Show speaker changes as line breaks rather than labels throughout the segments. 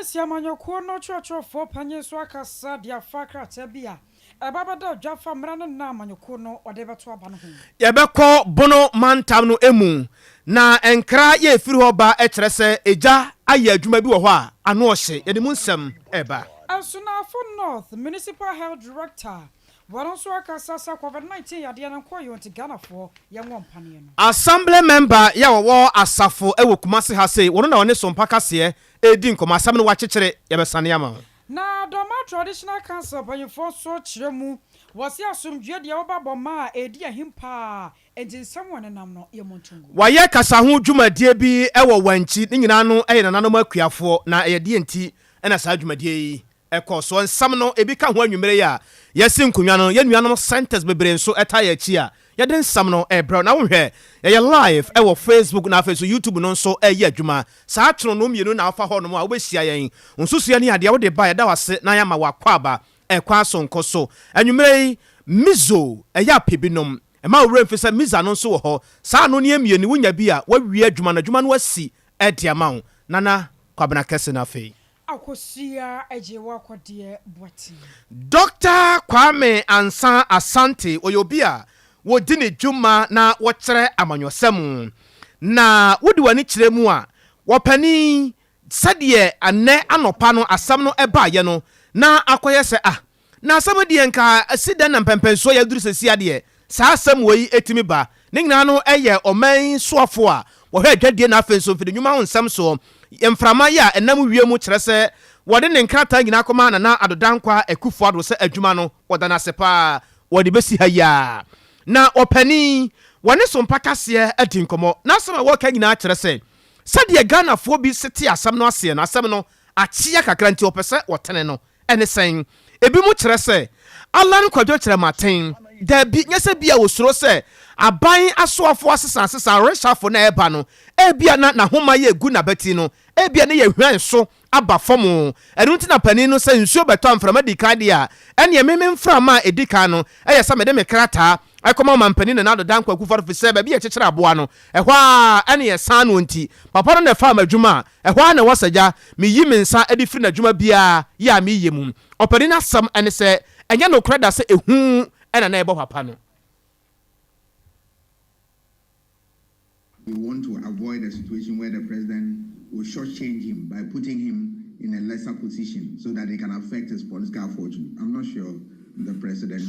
NDC amanyɔkuo no twerɛtwerɛfoɔ panyin nso akasa de afa krataa bi a ɛba bɛda dwa fa mmara ne nna amanyɔkuo no ɔde bɛto aba no ho.
Yɛbɛkɔ Bono mantam no mu, na nkra yɛ ɛfiri hɔ ba kyerɛ sɛ egya ayɛ adwuma bi wɔ hɔ a ano ɔhye. Yɛde mu nsɛm ɛreba.
Asunafo North Municipal Health Director wɔn nso akasa sɛ COVID-19 yadeɛ no nkɔ yɛ nti Ghanafoɔ yɛnwɔ mpaneɛ no.
Assembly member yɛ a wɔwɔ Asafo wɔ Kumasi ha sei, wɔno na ɔne Sompa Kaseɛ redi nkɔmmɔ. Asɛm no wɔakyekyere, yɛbɛsane ama wo.
Na Dormaa Traditional Council mpanyinfoɔ nso kyerɛ mu, wɔse asomdwoeɛ deɛ woba bɔ ma a ɛredi ahim paa, enti nsɛm wɔ nenam no yɛ mmɔ ntongu.
Wɔayɛ kasa ho dwumadie bi wɔ Wankyi, ne nyinaa no yɛ nananom akuafoɔ, na ɛyɛ deɛ nti na saa dwumadie yi kɔɔ soɔ. Nsɛm no ebi ka ho anwummere yi a yɛasi nkonnwa no, yɛn nuanom centers bebree nso taa yɛn akyi a yɛde nsɛm no rebrɛ wo. Na wohwɛ, yɛyɛ live wɔ Facebook na afei nso YouTube no nso reyɛ adwuma. Saa tronoo mmienu na wofa hɔnom a wobɛhyia yɛn. Wo nsusuiɛ ne adeɛ wode ba a, yɛda wo ase na yɛama wo akwaaba ɛkwan sononko so. Anwummere yi, Mizo ɛyɛ apɛ binom. Mma wo werɛ mfi sɛ Miza no nso wɔ hɔ. Saa anonneɛ mmienu yi, wonya bi a, woawie adwuma no, adwuma no asi de ama wo. Nana Kwabena Kɛse no afei.
Akosua Agyewa Kɔdeɛ Boateng.
Dɔkta Kwame Ansah Asante, ɔyɛ obi a wɔdi ne dwuma na wɔkyerɛ amanyɔsɛm. Na wode w'ani kyerɛ mu a, wɔpanin, sɛdeɛ ɛnnɛ anɔpa no asɛm no baeɛ no, na akɔyɛ sɛ ah, Na asɛm yi deɛ nka ɛsi dɛn na mpɛnpɛnsoɔ yi aduru seesei adeɛ saa asɛm wei tumi ba? Ne nyinaa no yɛ ɔman yi soafoɔ a wɔhwɛ adwadie na afei nso mfidinwuma ho nsɛm soɔ mframa yi a ɛnam wiem kyerɛ sɛ wɔde ne nkrataa nyinaa kɔma Nana Addo Dankwa Akufo Addo sɛ adwuma no wɔda no ase paa wɔde bɛsi ha yi ara. Na ɔpanin wɔne Sompa Kaseɛ adi nkɔmmɔ. N'asɛm a wɔreka nyinaa kyerɛ sɛ sɛdeɛ Ghanafoɔ bi se te asɛm no aseɛ no asɛm no akyea kakra nti wɔpɛ sɛ wɔtene no. Ɛne sɛn? Ebinom kyerɛ sɛ Allan Kwadwo Kyerematen, Dabi, nyɛ sɛ ebia osuro sɛ aban asoafo asesaasesa, reshuffle, no a ɛreba no, ebia na n'ahoma yɛ gu n'abati no, ebia ne yɛ hwan so aba fam. Ɛno nti na panin no sɛ nsuo bɛtɔ a mframa di kan deɛ a, ɛneɛ me me mframa a ɛdi kan no yɛ sɛ mede me krataa kɔma ɔmampanin Nana Addo Dankwa Akufo-Addo firi sɛ baabi a yɛkyekyere aboa no, ɛhɔ ara ɛne yɛsan no nti, papa no na ɛfaa m'adwuma a ɛhɔ ara na ɛwɔ sɛ gya meyi me nsa de firi n'adwuma biara yɛ a meyɛ mu. Ɔpanin no asɛm ne sɛ, ɛnyɛ nokorɛ da sɛ ehu na na ɛbɔ papa no.
We want to avoid a situation where the president will shortchange him by putting him in a lesser position so that it can affect his political fortune. I'm not sure the president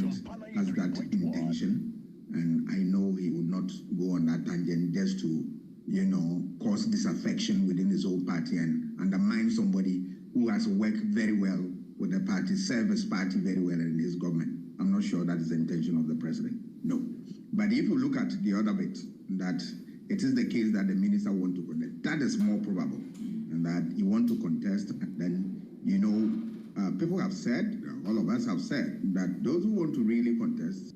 has that intention, and I know he would not go on that tangent just to, cause disaffection within his own party and undermine somebody who has worked very well with the party, served his party very well in his government. I'm not sure that is the intention of the president. No. But if you look at the other bit, that it is the case that the minister want to contest, that is more probable, and that he want to contest, and then, people have said, all of us have said, that those who want to really contest,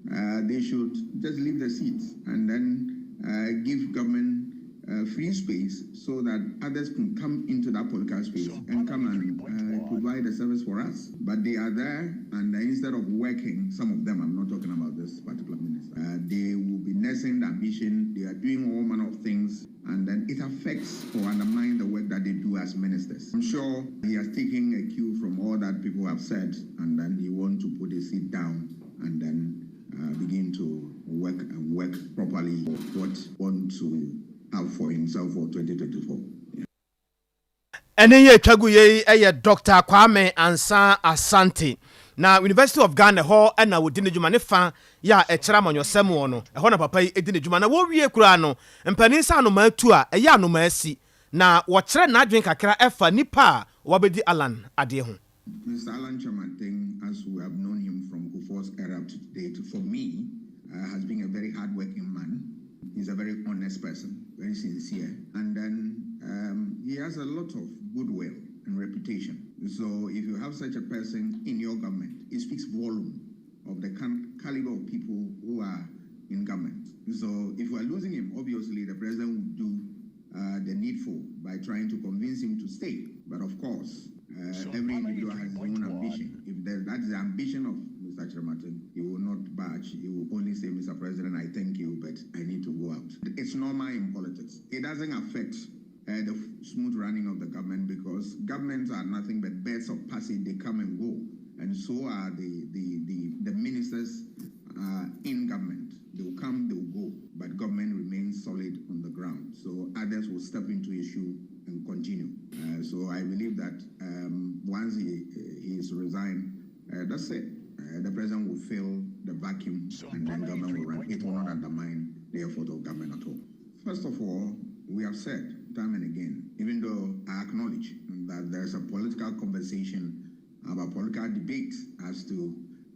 they should just leave the seats and then give government free space so that others can come into that political space and come and provide a service for us. But they are there, and instead of working, some of them, I'm not talking about this particular minister, they will be nursing the ambition, they are doing all manner of things, and then it affects or undermines the work that they do as ministers. I'm sure he has taken a cue from all that people have said, and then he wants to put his seat down and then begin to work and work properly for what he wants to have for himself for 2024. Yeah.
Ɛne yɛ atwa gu yei yɛ Dɔkta Kwame Ansah Asante. Na University of Ghana ɛhɔ na wɔdi ne dwuma. Ne fa yɛ a ɛkyerɛ amanyɔsɛm wɔ no, ɛhɔ na papa yi di ne dwuma. Na wɔwie koraa no, mpanin sɛ anomaa tu a, ɛyɛ anomaa si. Na wɔkyerɛ n'adwene kakra ɛfa nipa a wɔabɛdi Allan adeɛ ho.
Mr. Alan Kyerematen, as we have known him from Kufuor's era to date, for me, has been a very hardworking man. He's a very honest person, very sincere. And then he has a lot of goodwill and reputation. So if you have such a person in your government, it speaks volume of the caliber of people who are in government. So if we are losing him, obviously the president would do the needful by trying to convince him to stay. But of course, every individual has his own ambition. If that is the ambition of Mr. Kyerematen, he will not budge. He will only say, Mr. President, I thank you, but I need to go out. It's normal in politics. It doesn't affect the smooth running of the government because government Governments are nothing but birds of passage, they come and go. And so are the ministers in government. They will come, they will go, but government remains solid on the ground. So others will step into issue and continue. So I believe that once he is resigned, that's it. The president will fill the vacuum and then government will run. It will not undermine the effort of government at all. First of all, we have said time and again, even though I acknowledge that there's a political conversation about political debate as to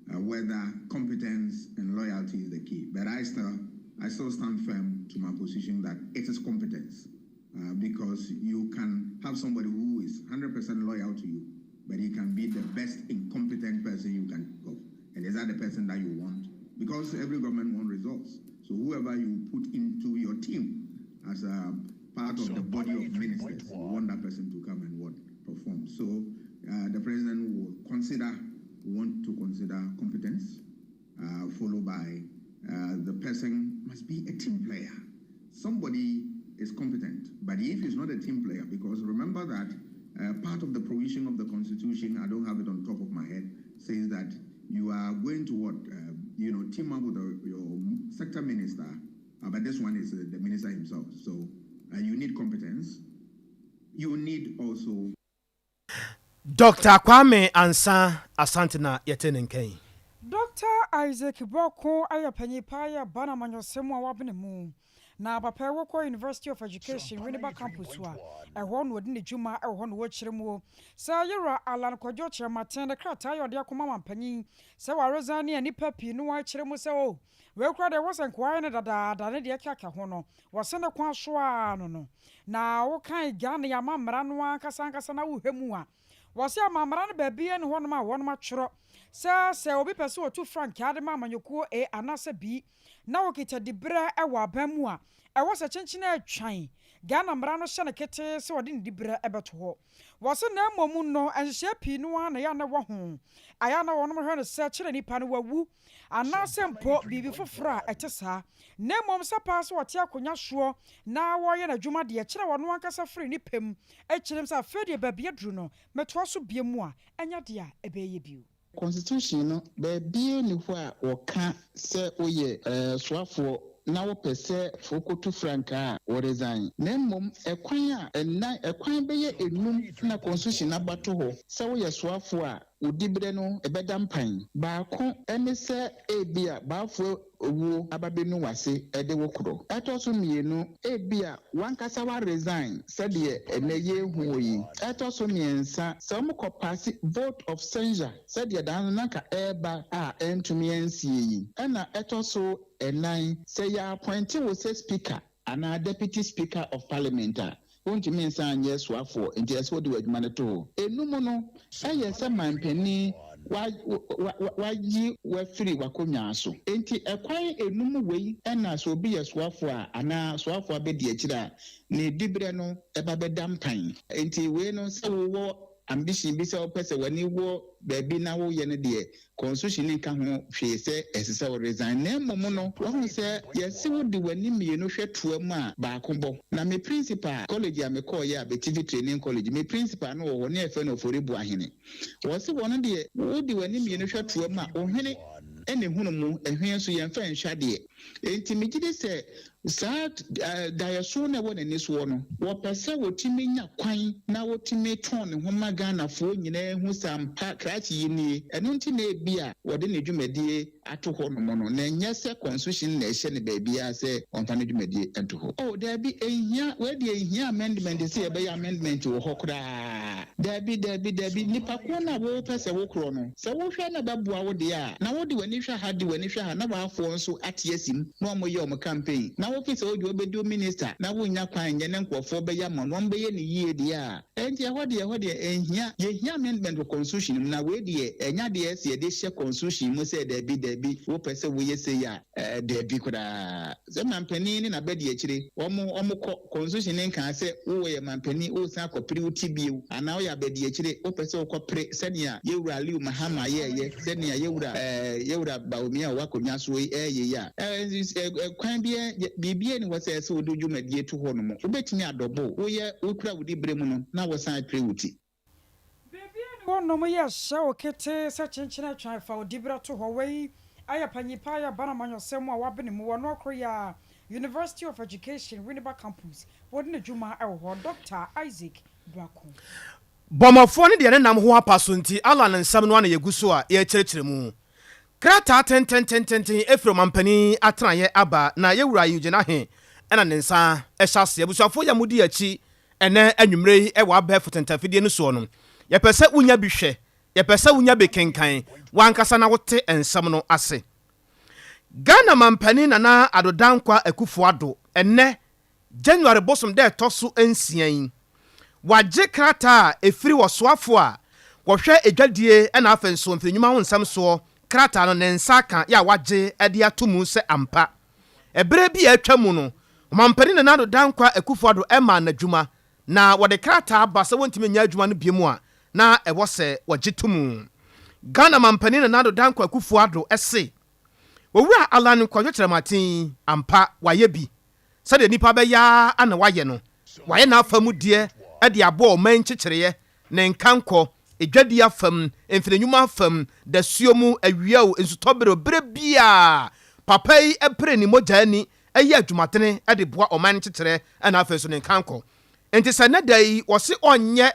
whether competence and loyalty is the key. But I still stand firm to my position that it is competence. Because you can have somebody who is 100% loyal to you, but he can be the best incompetent person you can think of. And is that the person that you want? Because every government wants results. So whoever you put into your team as a part of the body of ministers, you want that person to come and what perform. So the president will consider, want to consider competence, followed by the person must be a team player. Somebody is competent, but if he's not a team player, because remember that part of the provision of the constitution, I don't have it on top of my head, says that you are going to what, team up with your sector minister, but this one is the minister himself. So you need competence. You need also
Dr Kwame Ansa Asante na yɛte ne nkan.
Dr Isaac Bɔko ayɛ panyin paa yɛ ba na amanyɔsɛm a wabene mu na papa wɔkɔ University of Education, Winneba campus a ɛhɔ na ɔde ne dwuma ɛwɔ hɔ na wɔkyerɛ mu sɛ yɛwura Alan Kwadwo Kyerɛmaten ne krataa yɛ ɔde akɔma mampanyin sɛ waresign ne a nnipa pii no wɔakyerɛ mu sɛ o wei kora deɛ wɔsɛ nkoa ne dadaada ne deɛ ɛkeka ho no wɔsɛ ne kwan so a no na wokan Ghana yɛ amammara no ankasa ankasa na wohwɛ mu a wɔsɛ amammara no baabi ne hɔnom a wɔnom atwerɛ sɛ obi pɛ sɛ wɔtu frankaa de ma amanyɔkuo A anaasɛ B na wɔkita diberɛ wɔ aban mu a ɛwɔ sɛ kyenkyene atwan Ghana mmara no hyɛ no ketee sɛ wɔde ne diberɛ bɛto hɔ. Wɔse na mmom no nhyehyɛe pii no ara na ɛyɛ na ɛwɔ ho ayɛ na wɔnom hwɛ no sɛ kyerɛ nipa no wawu anaasɛ mpo biribi foforɔ a ɛte saa, na mmom sɛ paa sɛ wɔte akonnwa soɔ na wɔreyɛ n'adwuma deɛ kyerɛ wɔno ankasa firi ne pɛm akyerɛm sɛ afei deɛ baabi aduru no mɛtoa so bie mu a ɛnyɛ deɛ a ɛbɛyɛ bio.
Constitution no baabie ni hɔ a wɔka sɛ woyɛ soafoɔ na wopɛ sɛ wokotu frankaa a wɔresign, na mmom ɛkwan a ɛnan ɛkwan bɛyɛ enum na constitution abato hɔ sɛ woyɛ soafoɔ a wodi berɛ no ɛbɛda mpan. Baako ɛne sɛ ebi a baafoɔ owuo aba bɛnu wase ɛde wo korɔ. Ɛtɔ so mmienu, ebi a wankasa wa resign sɛdeɛ ɛnɛ yɛhu wɔ yi. Ɛtɔ so mmiɛnsa, sɛ wɔn kɔ pass vote of censure sɛdeɛ dan no nanka ɛreba a ɛntumi ɛnsie yi. Ɛna ɛtɔ so ɛnan, sɛ yɛ appoint wo sɛ speaker anaa deputy speaker of parliament a, wontumi nsan nyɛ soafoɔ, nti ɛsɛ wode w'adwuma no to hɔ. Enum no ɛyɛ sɛ mampanin wayi wafiri w'akonnwa so. Nti ɛkwan enum wei ɛna sɛ obi yɛ soafoɔ a anaa soafoɔ abɛdi akyire a ne diberɛ no ɛba bɛda mpan. Nti wei no, sɛ wowɔ ambition bi sɛ wopɛ sɛ w'ani wɔ baabi na woyɛ no deɛ, constitution ne nka ho hwee sɛ ɛsɛ sɛ wo resign. Na mmom no, wahu sɛ yɛse wode w'ani mmienu hwɛ toa mu a baako bɔ. Na me principal, college a mekɔɔyɛ a Bɛtifi Training College, me principal no wɔ hɔ ne yɛfrɛ no Ofori Boahene. Wɔ se wɔno deɛ, wode w'ani mmienu hwɛ toa mu a ohwene ɛna ehunu mu ɛhwene nso yɛmfa nhwɛ adeɛ. Enti megye di sɛ saa daeɛso no ɛwɔ n'ani soɔ no, wɔpɛ sɛ wɔtumi nya kwan na wɔtumi tɔn ne ho ma Ghanafoɔ nyinaa hu sɛ ampa krakye yi nie. Ɛno nti na ebi a wɔde ne dwumadie ato hɔ nom no, na ɛnyɛ sɛ constitution na ɛhyɛ ne baabiara sɛ ɔmfa ne dwumadie nto hɔ. Oh daabi, ɛnhia wɔde ɛnhia amendment sɛ yɛbɛyɛ amendment wɔ hɔ koraa. Daabi, daabi, daabi. Nipa ko no a wɔpɛ sɛ wokorɔ no, sɛ wohwɛ na bɛboa wo deɛ a, na wode w'ani hwɛ ha, de w'ani hwɛ ha na waafoɔ nso ate asi mu na wɔn yɛ wɔn campaign na wofi sɛ wode wobɛdi minister na wonya kwan nyɛ ne nkurɔfoɔ bɛyɛ ama no, wɔn bɛyɛ ne yie deɛ a, ɛnti ɛhɔ deɛ ɛnhia yɛhia amendment wɔ constitution mu. Na wei deɛ, ɛnya deɛ ɛsɛ yɛde hyɛ constitution mu sɛ daabi, daabi, wopɛ sɛ woyɛ sei a, daabi koraa. Sɛ mampanin ne n'abɛdi akyire wɔn kɔ constitution ne nkaa sɛ wowɔ yɛ mampanin wosan akɔpere wo ti bio anaa woyɛ abɛdi akyire wopɛ sɛ wokɔpere sɛnea yɛwura Aliu Mahama yɛɛyɛ, sɛnea yɛwura Bawumia a ɔwɔ akonnwa so yi ɛɛyɛ yi a, ɛɛ kwan bi biribi ni hɔ sɛ ɛsɛ wode dwumadie to hɔ nom. Wobɛtumi adɔbo woyɛ wokura wo di bere mu no na wɔsan apere wo ti.
Hɔnom yɛ hyɛ wo ketee sɛ kyenkyen atwan fa wo diberɛ to hɔ. Wei ayɛ panyin pa ayɛ ba no amanyɔsɛm mu a wabene mu wɔ North University of Education, Winneba Campus, wɔde ne dwuma wɔ hɔ, Dr. Isaac Brako.
Bɔmmɔfoɔ no deɛ ne nam ho apa so nti Allah ne nsɛm no ana yɛgu so a yɛrekyerɛkyerɛ mu. Krataa tententententen ɛfiri ɔmampanin atenaeɛ aba na yɛwura Eugene Ahe ɛna ne nsa ɛhyɛ aseɛ. Abusuafoɔ yi a modi akyi ɛnɛ anwummerɛ yi ɛwɔ abɛɛfo tentafidie no soɔ no, yɛpɛ sɛ wonya bi hwɛ, yɛpɛ sɛ wonya bi kenkan wankasa na wote nsɛm no ase. Ghana mampanin Nana Addo Dankwa Akufo-Addo, ɛnɛ January bosom dɛ ɛtɔ so 6 yi, wagye krataa a ɛfiri wɔsoafo a wɔhwɛ edwadie ɛna afei nso mfirinwuma ho nsɛm soɔ. Krataa no ne nsa aka yɛ a wagye de ato mu sɛ ampa, ɛberɛ bi a atwa mu no, ɔmampanin Nana Addo Dankwa Akufo-Addo ɛma n'adwuma na wɔde krataa ba sɛ wɔntumi nyɛ adwuma no bio mu a na ɛwɔ sɛ wɔgye to mu. Ghana mampanin Nana Addo Dankwa Akufo-Addo ɛse Owura Alan Kwadwo Kyerematen ampa wayɛ bi sɛdeɛ nipa bɛyɛ a na wayɛ no. Wayɛ n'afa mu deɛ de aboa ɔman nkyekyereɛ ne nkankɔ edwadi afam, mfinenwuma afam, dasuo mu, awia o, nsutɔbere o, berɛ biaa papa yi pere ne mogya ani ɛyɛ adwumadene de boa ɔman nkyekyereɛ ɛna afei nso ne nkankɔ. Nti sɛ nnɛ da yi wɔse ɔnyɛ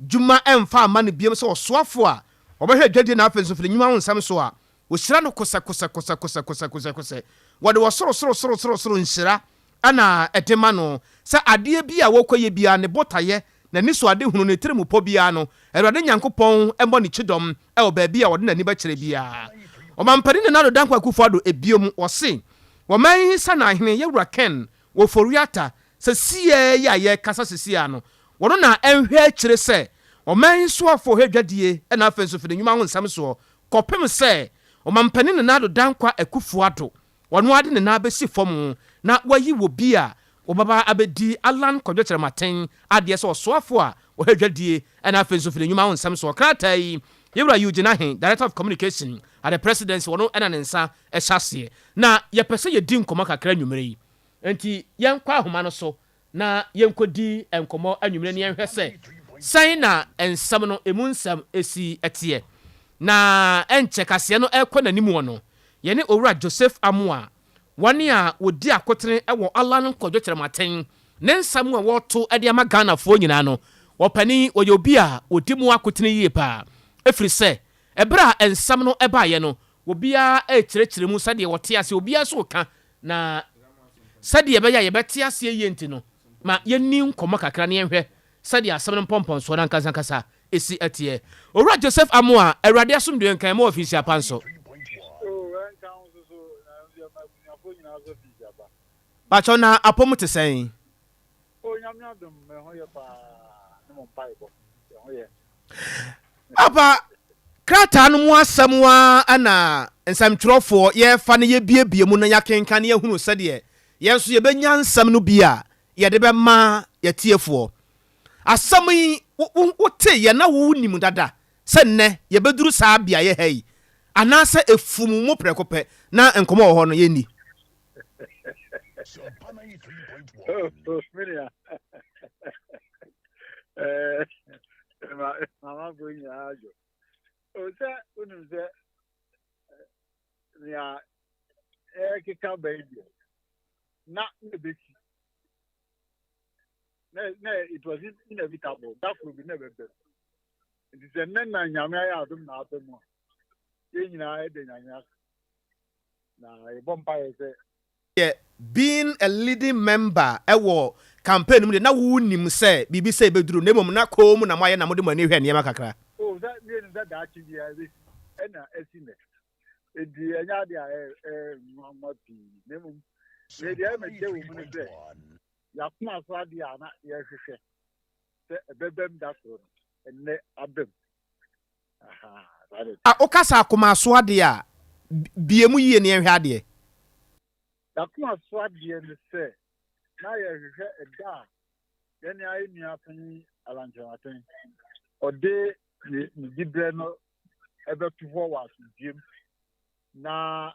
dwuma ɛmfa ama no biom sɛ ɔsoafo a wɔbɛhwɛ adwadie na afei nso mfinenwuma ho nsɛm so a, wɔhyira no kosɛkosɛkosɛkosɛkosɛkosɛ. Wɔde wɔ soro soro soro soro soro nhyira ɛna ɛde ma no sɛ adeɛ bi a wɔkɔyɛ biara, ne botaeɛ, n'ani so ade hunu, ne tirim pɔ biara no, Awurade Nyankopɔn mmɔ ne kyidɔm ɛwɔ baabi a wɔde n'ani bɛkyerɛ biara. Ɔmampanin Nana Addo Dankwa Akufo-Addo ebiom wɔse wɔman yi sanahene yɛwura Ken Ofori-Atta sɛ siɛ yi a yɛrekasa sesia no, wɔno na ɛnhwɛ akyire sɛ ɔman yi soafoɔ hwɛ dwadie ɛna afei nso firi nnwuma ho nsɛm soɔ kɔpem sɛ ɔmampanin Nana Addo Dankwa Akufo-Addo wɔno ade ne nan bɛsi fam na wayi wɔ bi a wɔbɛba abɛdi Alan Kwadwo Kyerematen adeɛ sɛ ɔsoafo a wɔhwɛ dwadie ɛna afei nso firi nnwuma ho nsɛm soɔ. Krataa yi, yɛwura Eugene Ahe, Director of Communication at the Presidency, wɔno ɛna ne nsa ɛhyɛ aseɛ. Na yɛpɛ sɛ yɛdi nkɔmmɔ kakra anwummerɛ yi, nti yɛnkɔ ahoma no so na yɛnkɔdi nkɔmmɔ anwummerɛ ne yɛnhwɛ sɛ sɛn na nsɛm no emu nsɛm esi ɛteɛ. Na ɛnkyɛ kaseɛ no ɛrekɔ n'anim wɔ no, yɛne Owura Joseph Amoa, wɔne a wɔdi akotene wɔ Alan Kwadwo Kyerematen ne nsɛm a wɔreto de ama Ghanafoɔ nyinaa no, wɔpanin wɔyɛ obi a wɔdi mu akotene yie paa, ɛfiri sɛ ɛberɛ a nsɛm no ɛbaeɛ no, obiara ɛrekyerɛkyerɛ mu sɛdeɛ wɔte aseɛ, obiara nso ka na sɛdeɛ ɛbɛyɛ a yɛbɛte aseɛ yie. Nti no ma yɛnni nkɔmmɔ kakra ne yɛnhwɛ sɛdeɛ asɛm no mpɔmpɔnsoɔ no ankasa ankasa ɛsi ɛteɛ. Owura Joseph Amoa, Awurade asomdwoe nkan ma wɔ finhyia pa nso.
Ɛnka ho nso so na abusuafoɔ nyinaa so finhyia pa.
Pakyɛw, na apɔm te sɛn?
O, Nyame adom, me ho yɛ paa ne mo mpaebɔ, yɛ ho yɛ.
Papa, krataa no mu asɛm a ɛna nsɛmtwerɛfoɔ yɛfa no yɛbiebie mu na yɛakenka ne yɛhunu sɛdeɛ yɛn nso yɛbɛnya nsɛm no bi a yɛde bɛma yɛtiefoɔ. Asɛm yi wote yɛ na wonim dada sɛ nnɛ yɛbɛduru saa beaeɛ ha yi, anaasɛ ɛfum mu prɛko pɛ na nkɔmmɔ wɔ hɔ no yɛnni?
Menua, mamafoɔ nyinaa adwo o sɛ wonim sɛ nea ɛkeka ba yi deɛ na ɛbɛsi na it was inevitable, da koro bi na ɛbɛbɛ. Nti sɛ nnɛ na Nyame ayɛ adom na aba mu a, yɛn nyinaa ɛda Nyame ase na yɛbɔ mpaeɛ sɛ
Yɛ being a leading member ɛwɔ campaign no mu de, na wonim sɛ biribi sɛ ɛbɛduru, na mmom na kɔɔ mu na moayɛ na mode mo ani hwɛ nneɛma kakra?
O, sɛ mmienu sɛ daakye biara ɛbɛsi ɛna asi nnɛ, nti ɛnyɛ ade a ɛyɛ nwanwa pii, na mmom na deɛ ɛmɛkyɛ wɔ mu no sɛ yɛakoma so adeɛ a na yɛhwehwɛ sɛ ɛbɛbɛm da koro no, ɛnnɛ abam.
A wokasa akoma so adeɛ a, bie mu yie ne yɛnhwɛ adeɛ.
Yɛakoma so adeɛ ne sɛ na yɛhwehwɛ ɛda a yɛne ayɛ nua panyin Alan Kyerematen ɔde ne diberɛ no ɛbɛto hɔ wɔ asomdwiem na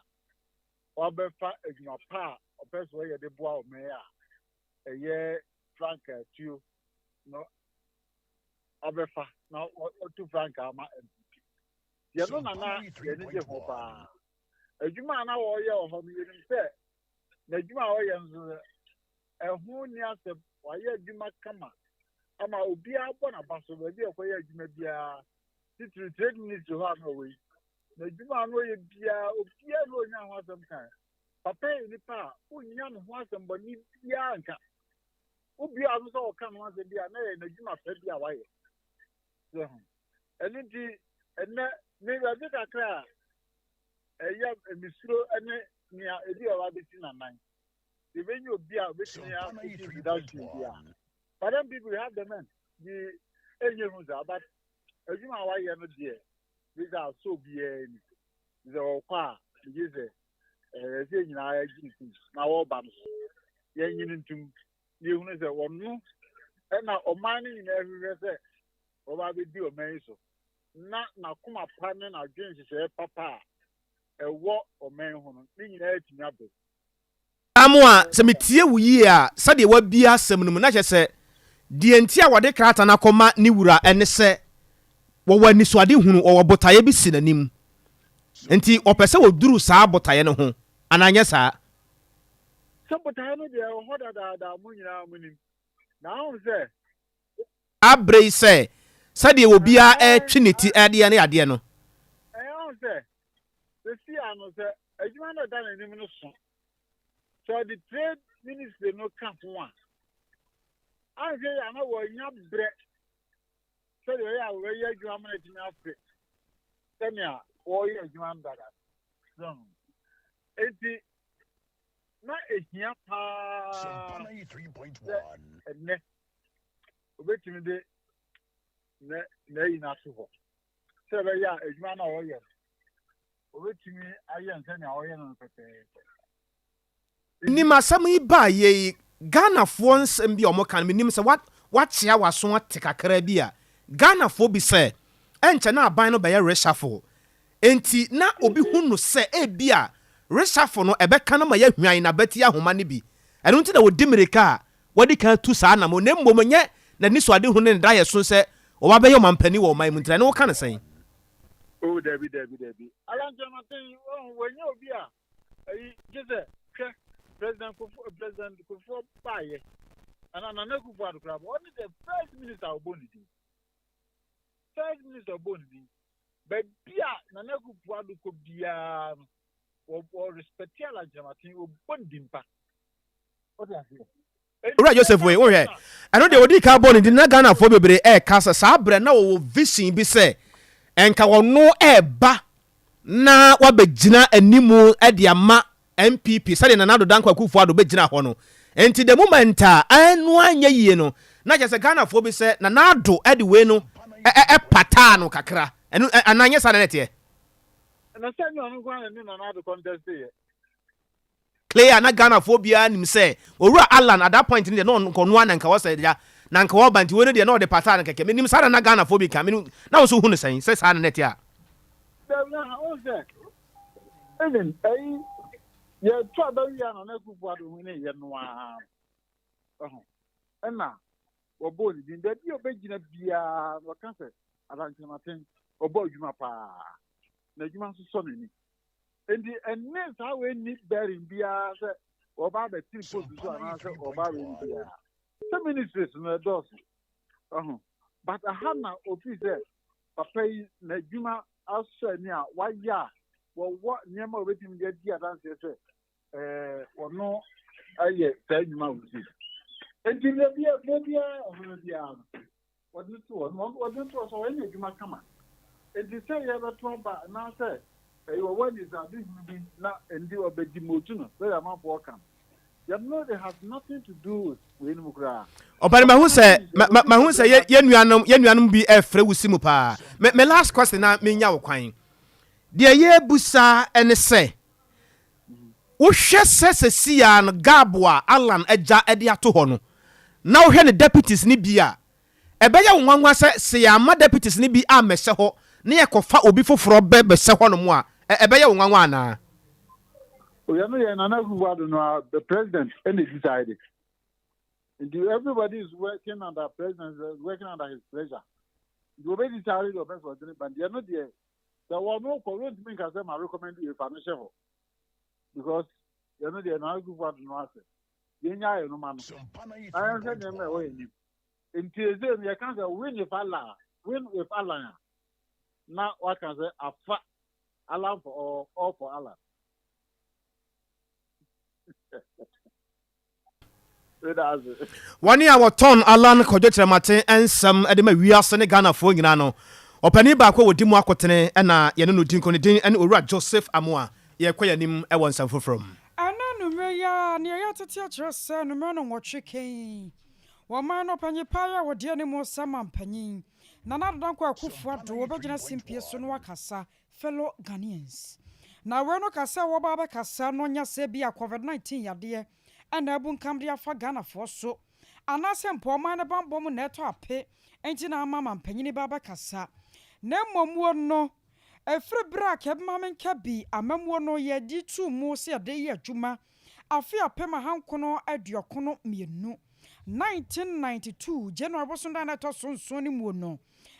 wabɛfa adwuma pa a ɔpɛ sɛ ɔyɛ de boa ɔman a ɛyɛ frankaatuo no. Ɔbɛfa na watu frankaa ama NPP. Deɛ no na na yɛn ani gye ho paa. Adwuma a na wɔreyɛ wɔ hɔ no, yɛnim sɛ n'adwuma a ɔyɛ nso ɛho nni asɛm. Wayɛ adwuma kama ama obiara bɔ n'aba so baabi a ɔkɔyɛ adwuma biara, titiriw Trade Ministry hɔ a na ɔwɔ yi. N'adwuma a na ɔyɛ biara, obiara na ɔnya ho asɛm kan. Papa yɛ nipa a wonnya ne ho asɛmbɔne biara nka. Wobue ano sɛ ɔka ho asɛm bi a, na ɛyɛ n'adwuma pa bi a wayɛ. So ho. Ɛno nti, ɛnnɛ, me baabi kakra a ɛyɛ mesuro ne nea ebi a wabɛsi n'anan. Yɛbɛnya obi a obɛtumi afiti into that shoe bi a. But then people have the men. Bi ɛnyɛ hu saa, but adwuma a wayɛ no deɛ, bi sɛ asɔ obiara ni. Sɛ ɔkɔ a, megye sɛ ɛsɛ sɛ nyinaa yɛgye no tom na wɔreba no so yɛnye no ntom na yɛhunu sɛ ɔno ɛna ɔman no nyinaa hwehwɛ sɛ wɔba abɛdi ɔman yi so na n'akoma pa ne n'adwene nhyehyɛeɛ papa a ɛwɔ ɔman ho no ne nyinaa atumi abɛ.
Amoah, sɛ metie wo yie a, sɛdeɛ woabue asɛm no mu, na kyerɛ sɛ deɛ nti a wɔde krataa no akɔma ne wura ne sɛ wɔwɔ anisoadehunu, wɔwɔ botaeɛ bi si n'anim. Nti wɔpɛ sɛ wɔduru saa botaeɛ no ho, anaa nyɛ saa?
Sɛ botaeɛ no deɛ ɛwɔ hɔ dadaada a mo nyinaa monim. Na woahu sɛ.
Saa berɛ yi sɛ, sɛdeɛ obiara retwe ne ti adeɛ ne adeɛ no.
Ɛyɛ woahu sɛ, seesei ano sɛ adwuma no a ɛda n'anim no so, sɛ ɔde Trade Ministry no ka ho a, anhwɛ yie a na wɔanya berɛ sɛdeɛ ɛyɛ a wɔbɛyɛ adwuma ma no atumi afe sɛnea wɔreyɛ adwuma no dada no. Enti na ehia paa sɛ ɛnnɛ obetumi de n'ayi no ato hɔ sɛ ɛbɛyɛ a adwuma no a ɔyɛ no obetumi ayɛ no sɛnea ɔyɛ no no pɛpɛɛpɛ.
Nim asɛm yi baa yɛ yi, Ghanafoɔ nsɛm bi a wɔka no, menim sɛ woakyea w'aso ate kakra bi a, Ghanafoɔ bi sɛ, ɛnkyɛ na aban no bɛyɛ reshuffle. Enti na obi hu no sɛ ebia reshuffle no ɛbɛka no ma yɛahwan n'abati ahoma no bi. Ɛno nti na wɔdi mmirika a wɔadi kan atu saa anammɔn, na mmom ɛnyɛ n'anisoadehu ne ne daeɛso sɛ ɔba bɛyɛ ɔmampanin wɔ ɔman mu nti na. Ɛno woka no sɛn?
Oh, dabi, dabi, dabi. Alan Kyerematen, woahu, wanyɛ obi a Ayi gye sɛ hwɛ President Kufuor President Kufuor baayɛ ana Nana Akufo Addo koraa ba ɔne the first minister a ɔbɔ ne din first minister ɔbɔ ne din baabi a Nana Akufo Addo kɔ biara no wɔ wɔ respect Alan Kyerematen ɔbɔ ne din pa ɔte aseɛ.
Owura Joseph wei wohwɛ ɛno deɛ wɔdii kan bɔɔ ne din na Ghanafoɔ bebree ɛreka sɛ saa berɛ na wɔwɔ vision bi sɛ ɛnka wɔno ɛreba na wabɛgyina animu de ama NPP sɛdeɛ Nana Addo Dankwa Akufo Addo bɛgyina hɔ no. Nti the moment a ɛno anyɛ yie no na kyerɛ sɛ Ghanafoɔ bi sɛ Nana Addo de wei no ɛpataa no kakra. Ɛno anaa nyɛ saa na na ɛteɛ?
Na sɛ nyɛ ɔno nko ara na ne Nana Addo contest yɛ.
Clear na Ghanafoɔ biara nim sɛ Owura Allan at that point no deɛ na ɔno ɔno ara na nka ɔsɛ ya na nka ɔba nti wei no deɛ na ɔde pataa no kɛkɛ menim saa na na Ghanafoɔ bi ka menim na wo nso wohu no sɛn sɛ saa na na ɛte a.
Dabi na wohu sɛ even ɛyi yɛto aba wie a Nana Akufo Addo winee yɛ no ara ɛho ɛna wɔbɔɔ ne din baabi a ɔbɛgyina biara na ɔka sɛ Alan Kyerematen ɔbɔ adwuma paa na adwuma nso sɔ n'ani. Enti ɛnne saa wei nni bearing biara sɛ wɔba abɛtene post so anaasɛ wɔba abɛyɛ no biara. Sɛ ministries no ɛdɔɔso. Ɔho. But aha na ofii sɛ papa yi n'adwuma asɔ ani a wayɛ a wɔwɔ nneɛma a wɔbɛtumi de adi adanseɛ sɛ ɛɛ wɔno ayɛ saa nnwuma a wɔsi. Enti mmerɛ biara mmerɛ biara ɔhene biara no Wɔde no to hɔ, na wɔde no to hɔ sɛ ɔyɛ n'adwuma kama. Enti sɛ yɛrebɛto aba anaasɛ ɛyɛ ɔwɔ anisoadehunu bi na ɛnde ɔbɛdemote no sɛdeɛ amanfoɔ ka no, yɛn no it has nothing to do with weinom koraa.
Ɔbɛn mahu sɛ mahu sɛ yɛ yɛ nuanom yɛ nuanom bi ɛfrɛ wo si mu paa. Me me last question na menya wo kwan. Deɛ yɛbusa ɛne sɛ wohwɛ sɛ sɛsi a no gap a Allan agya de ato hɔ no na wohwɛ ne deputies no bi a Ɛbɛyɛ wo nwanwa sɛ, sɛ yɛamma deputies no bi ammɛhyɛ hɔ na yɛkɔfa obi foforɔ bɛ bɛhyɛ hɔnom a, ɛ ɛbɛyɛ wo nwanwa anaa?
Oyɛ no yɛ Nana Akufo Addo no ara, the president ɛna decide. Nti everybody is working under president, is working under his pleasure. Nti wɔbɛdi saa deɛ ɔpɛ sɛ ɔde ne ba deɛ no deɛ sɛ wɔn kɔ wɔntumi nka sɛ ma recommend yɛ fa no hyɛ hɔ because yɛn deɛ na Akufo Addo no asɛ yɛn nya yɛn no ma no na yɛn hwɛ nneɛma ɛwɔ yɛn nim. Nti ese no yɛka sɛ win with Alan win with Alan a na waka sɛ afa Alan for all for Alan.
Wɔn a wɔtɔn Allan Kwadwo Kyerematen nsɛm de ma wiase ne Ghanafoɔ nyinaa no, ɔpanin baako a ɔdi mu akotene na yɛne no di nkɔ, ne din ne Owura Joseph Amoah. Yɛrekɔ yɛn anim wɔ nsɛm foforɔ mu.
Ɛnnɛ anwummerɛ yi ara, nea yɛatete akyerɛ sɛ anwummerɛ nnɔnwɔtwe kan wɔ ɔman no ɔpanyin pa yi a ɔdi anim sɛ mampanyin, Nana Addo Dankwa Akufo-Addo, ɔbɛgyina simpie so na wakasa Fellow Ghanaians. Na wei no ka sɛ wɔba abɛkasa no nyɛ sɛ ebia Covid 19 yadeɛ na abunkam de afa Ghanafoɔ so, anaasɛ mpo ɔman no banbɔ mu na ɛtɔ ape nti na ama mampanyini ba abɛkasa. Na mmom wuo no, ɛfiri berɛ a Kebmamenkabi amammuo no yɛgye too mu sɛ yɛde reyɛ adwuma afe 1992, 1992, January bosom da a na ɛtɔ so nson no muo no,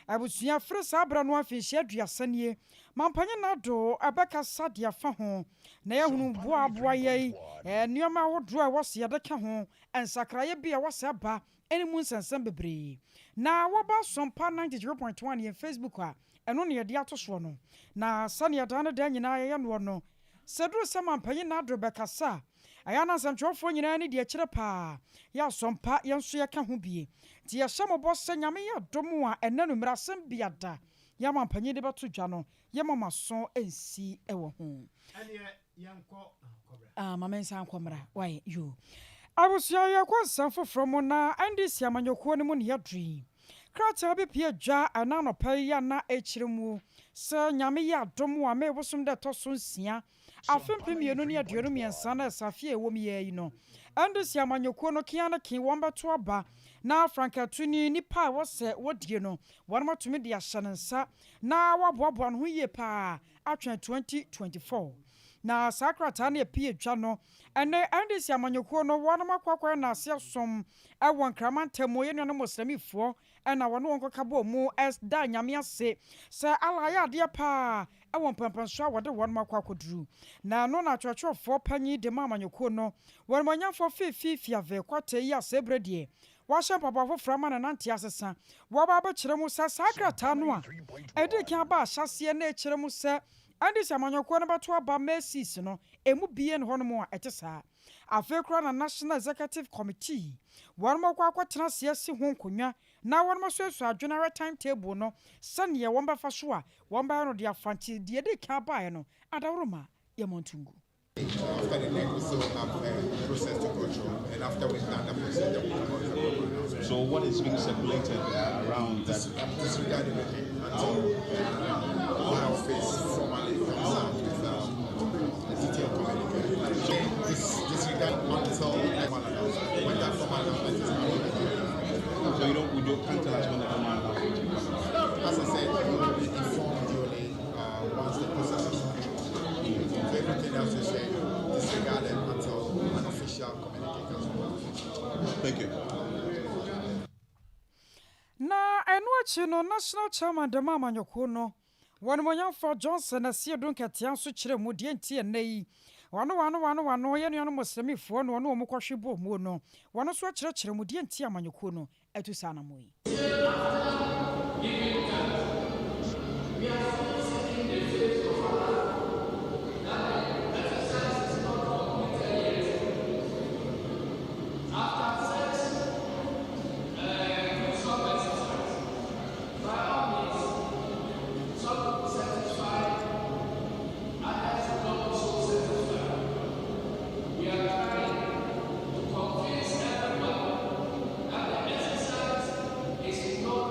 Abusua firi saa berɛ no ara mfinhyia aduasa nie, Mampanyin Addo bɛkasa de afa ho na yɛahunu boa aboa yɛn nneɛma ahodoɔ a ɛwɔ sɛ yɛde ka ho, nsakraeɛ bi a ɛwɔ sɛ ɛba ne mu nsɛnsɛm bebree. Na wɔba Sompa 93.1 yɛn Facebook a ɛno na yɛde ato soɔ no. Na sɛdeɛ daa ne daa nyinaa yɛyɛ noɔ no, Sɛ ɛduru sɛ Mampanyin Nado rebɛkasa a, ɛyɛ a na nsɛmtwerɛfoɔ nyinaa ani di akyire paa. Yɛ asɔmpa, yɛn nso yɛka ho bie. Nti yɛhyɛ mo bɔ sɛ Nyame yɛ adom a, ɛnnɛ anwummerɛ asɛm bi ada yɛn a Mampanyin de bɛto dwa no, yɛmma mo aso nsi wɔ ho. Ah, ma mensan nkɔ mmra. Wai, yoo. Abusua, yɛrekɔ nsɛm foforɔ mu na NDC amanyɔkuo no mu na yɛaduru yi. Krataa bi pue dwa ɛna anɔpa yi a na ɛrekyerɛ mu sɛ Nyame yɛ adom a May bosom da ɛtɔ so nsia, afe 2023 na ɛsɛ afe a ɛwɔ mu yi ara yi no, NDC amanyɔkuo no kea ne ke wɔn bɛto aba na frankaatuni nipa a ɛwɔ sɛ wɔdie no wɔnom atumi de ahyɛ ne nsa na waboaboa ne ho yie paa atwɛn 2024. Na saa krataa no ɛpue dwa no ɛne NDC amanyɔkuo no wɔnom akɔ akɔyɛ nnaase asom Wɔ Nkran mantam mu, yɛn nuanom Moslɛmifoɔ na wɔne wɔn kɔka bɔɔ mu daa Nyame ase sɛ Allah ayɛ adeɛ paa wɔ mpɛnpɛnsoɔ a wɔde wɔnom akɔ akɔduru. Na ɛno na akyerɛkyerɛfoɔ panyin de maa amanyɔkuo no, wɔn animuonyamfoɔ Fiifi Fiave Kwatey yi a saa berɛ deɛ wahyɛ mpaboa foforɔ ama ne nanteɛ asesa. Wɔaba abɛkyerɛ mu sɛ saa krataa no a ɛdii kan baa ahyɛaseɛ na ɛkyerɛ mu sɛ NDC amanyɔkuo no bɛto aba May 6 no, ɛmu bie nni hɔnom a ɛte saa. Afei koraa na National Executive Committee wɔnom akɔ akɔtena ase asi ho nkonnwa na wɔnom asuasua adwene ahwɛ time table no sɛdeɛ wɔn bɛfa so a wɔn bɛyɛ no de afa nti deɛ ɛdi kan baeɛ no adaworoma yɛmmɔ nto ngu.
After the next, we still have a process to go through, and after we've done the process, then we'll come out with a proper announcement.
So what is being circulated around that?
I'm disregarding it until my office formally comes out with a detailed communique. This disregard until the formal announcement. When that formal announcement is out,
So you don't, we don't, can't tell us when the formal announcement will come out?
As I said, you will be informed duly once the process is through. So everything else you say, disregard it until an official communique comes out.
Thank you.
Na ɛno akyi no, National Chairman de maa amanyɔkuo no, Wɔnimonyamfoɔ Johnson Asiedu Nkɛtea nso kyerɛɛ mu deɛ nti a nnɛ yi wɔano wɔano wɔano wɔano yɛn nuanom Muslimifoɔ na wɔne wɔn kɔhwe bɔɔ muo no, wɔn nso akyerɛkyerɛ mu deɛ nti a amanyɔkuo no atu saa anammɔn yi.
After giving thanks, we are still seeking the face of Allah that the exercise is not completed yet. After such gruesome exercise, by all means, some will be satisfied, others will not be so satisfied. We are trying to convince everyone that the exercise is not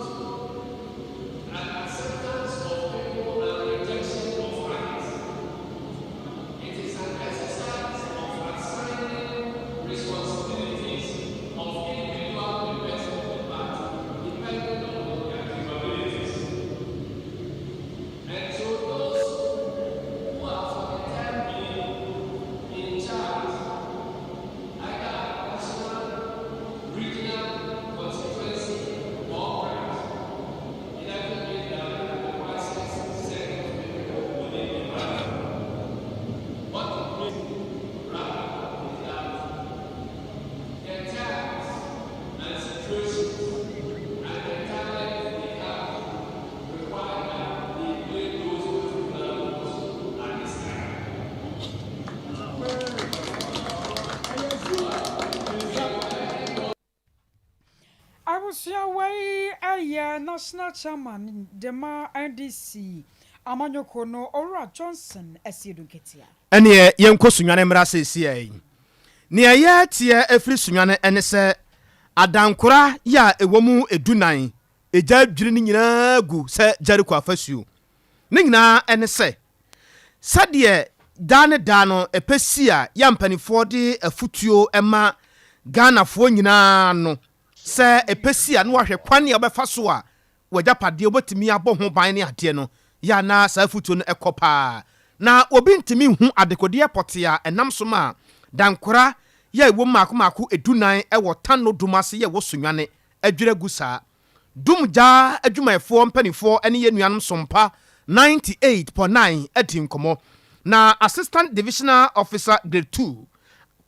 National Chairman de ma NDC amanyɔkuo no, Owura Johnson Asiedu Nketia.
Ɛneɛ yɛnkɔ Sunyani mmra seesei yi. Nea yɛteɛ afiri Sunyani ne sɛ adankora yɛ a ɛwɔ mu dunan, egya adwiri ne nyinaa gu sɛ Jericho afasuo. Ne nyinaa ne sɛ, sɛdeɛ daa ne daa no ɛpɛ si a yɛ a mpanifoɔ de afutuo ma Ghanafoɔ nyinaa no, sɛ ɛpɛ si a na wahwɛ kwan a wobɛfa so a w'agyapadeɛ wobɛtumi abɔ ho ban ne adeɛ no, yɛ a na saa afutuo no kɔ paa. Na obi ntumi nhu adekodeɛ pɔtee a ɛnam so ma dankora yɛ a ɛwom mmaako mmaako dunan wɔ Tanno Dum ase yɛ wɔ Sunyani adwiri agu saa. Dum gya adwumayɛfoɔ mpaninfoɔ ne yɛn nuanom Sompa 98.9 adi nkɔmmɔ. Na Assistant Divisional Officer Grade Two,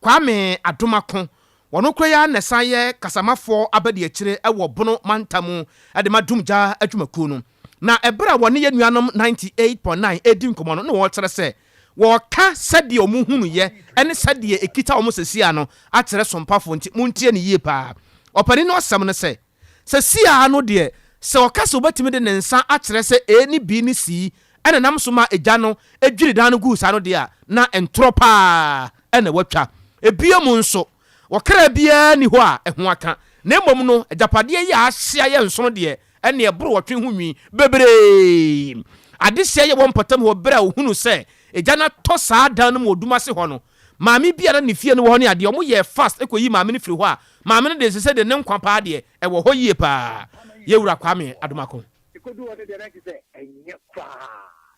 Kwame Adomako, Wɔn koro yi ara na ɛsan yɛ kasamafoɔ abadiakyire wɔ Bono mantam de ma Dumgya adwumakuo no. Na ɛberɛ a wɔne yɛn nuanom 98.9 redi nkɔmmɔ no, na wɔrekyerɛ sɛ wɔreka sɛdeɛ wɔn hunuiɛ ne sɛdeɛ ɛkita wɔn seesei ara no akyerɛ Sompafoɔ nti montie no yie paa. Ɔpanin no asɛm ne sɛ, Seesei ara no deɛ, sɛ ɔka sɛ ɔbɛtumi de ne nsa akyerɛ sɛ A ne B ne C na ɛnam so ma egya no dwiri dan no guu saa no deɛ a, na ntorɔ pa ara na watwa. Bio nso, ɔkra biara nni hɔ a ɛho aka, na mmom no, agyapadeɛ yi a ahye ayɛ nsono deɛ, ɛnneɛ ɛboro ɔtwe ho nwi bebree. Adehyeɛ yɛ wɔ mpɔtam hɔ berɛ a ɔhunuu sɛ egya no atɔ saa dan no mu wɔ Dumase hɔ no, maame bi a na ne fie no wɔ hɔ ne adeɛ, wɔyɛɛ fast kɔyii maame no firii hɔ a, maame no deɛ sesei deɛ ne nkwa paa deɛ, ɛwɔ hɔ yie paa. Yɛwura Kwame Adomako.
Ekodu hɔ no deɛ na kyerɛ sɛ ɛnyɛ koraa.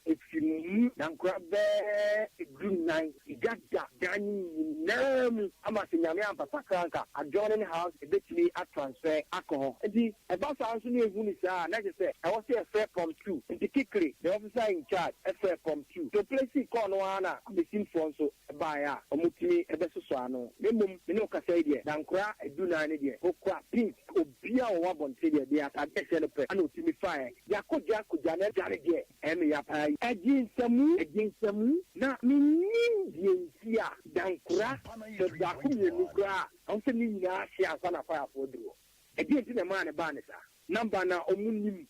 Efi mo mu na nkora bɛɛ 14 gya da dan no nyinaa mu ama sɛ Nyame ampata koraa anka adjoining house ebetumi a transfer akɔ hɔ. Nti ɛba saa nso na yɛhu no saa a na kyerɛ sɛ ɛwɔ sɛ yɛfrɛ pump two. Nti quickly the officer in charge frɛɛ pump two. Nti oplacee call no ara na abesimfoɔ nso baeɛ a wɔtumi bɛsosɔ ano. Na mmom me ne wo kasa yi deɛ, dankora dunan no deɛ, okura pink, obiara a ɔwɔ abɔnten deɛ, deɛ ataadeɛ a ɛhyɛ no pɛ na ɔtumi faeɛ. Yɛakɔgya akɔgya na gya no deɛ, ɛyɛ me ya paa yi. Ɛgye nsamu, ɛgye nsamu, na mennim deɛ nti a dankora sɛ baako mmienu koraa a, ɛwɔ sɛ ne nyinaa hye ansa na fayafoɔ aduru hɔ. Ɛdeɛn nti na ɛmaa no baa no saa? Number no a wɔnnim,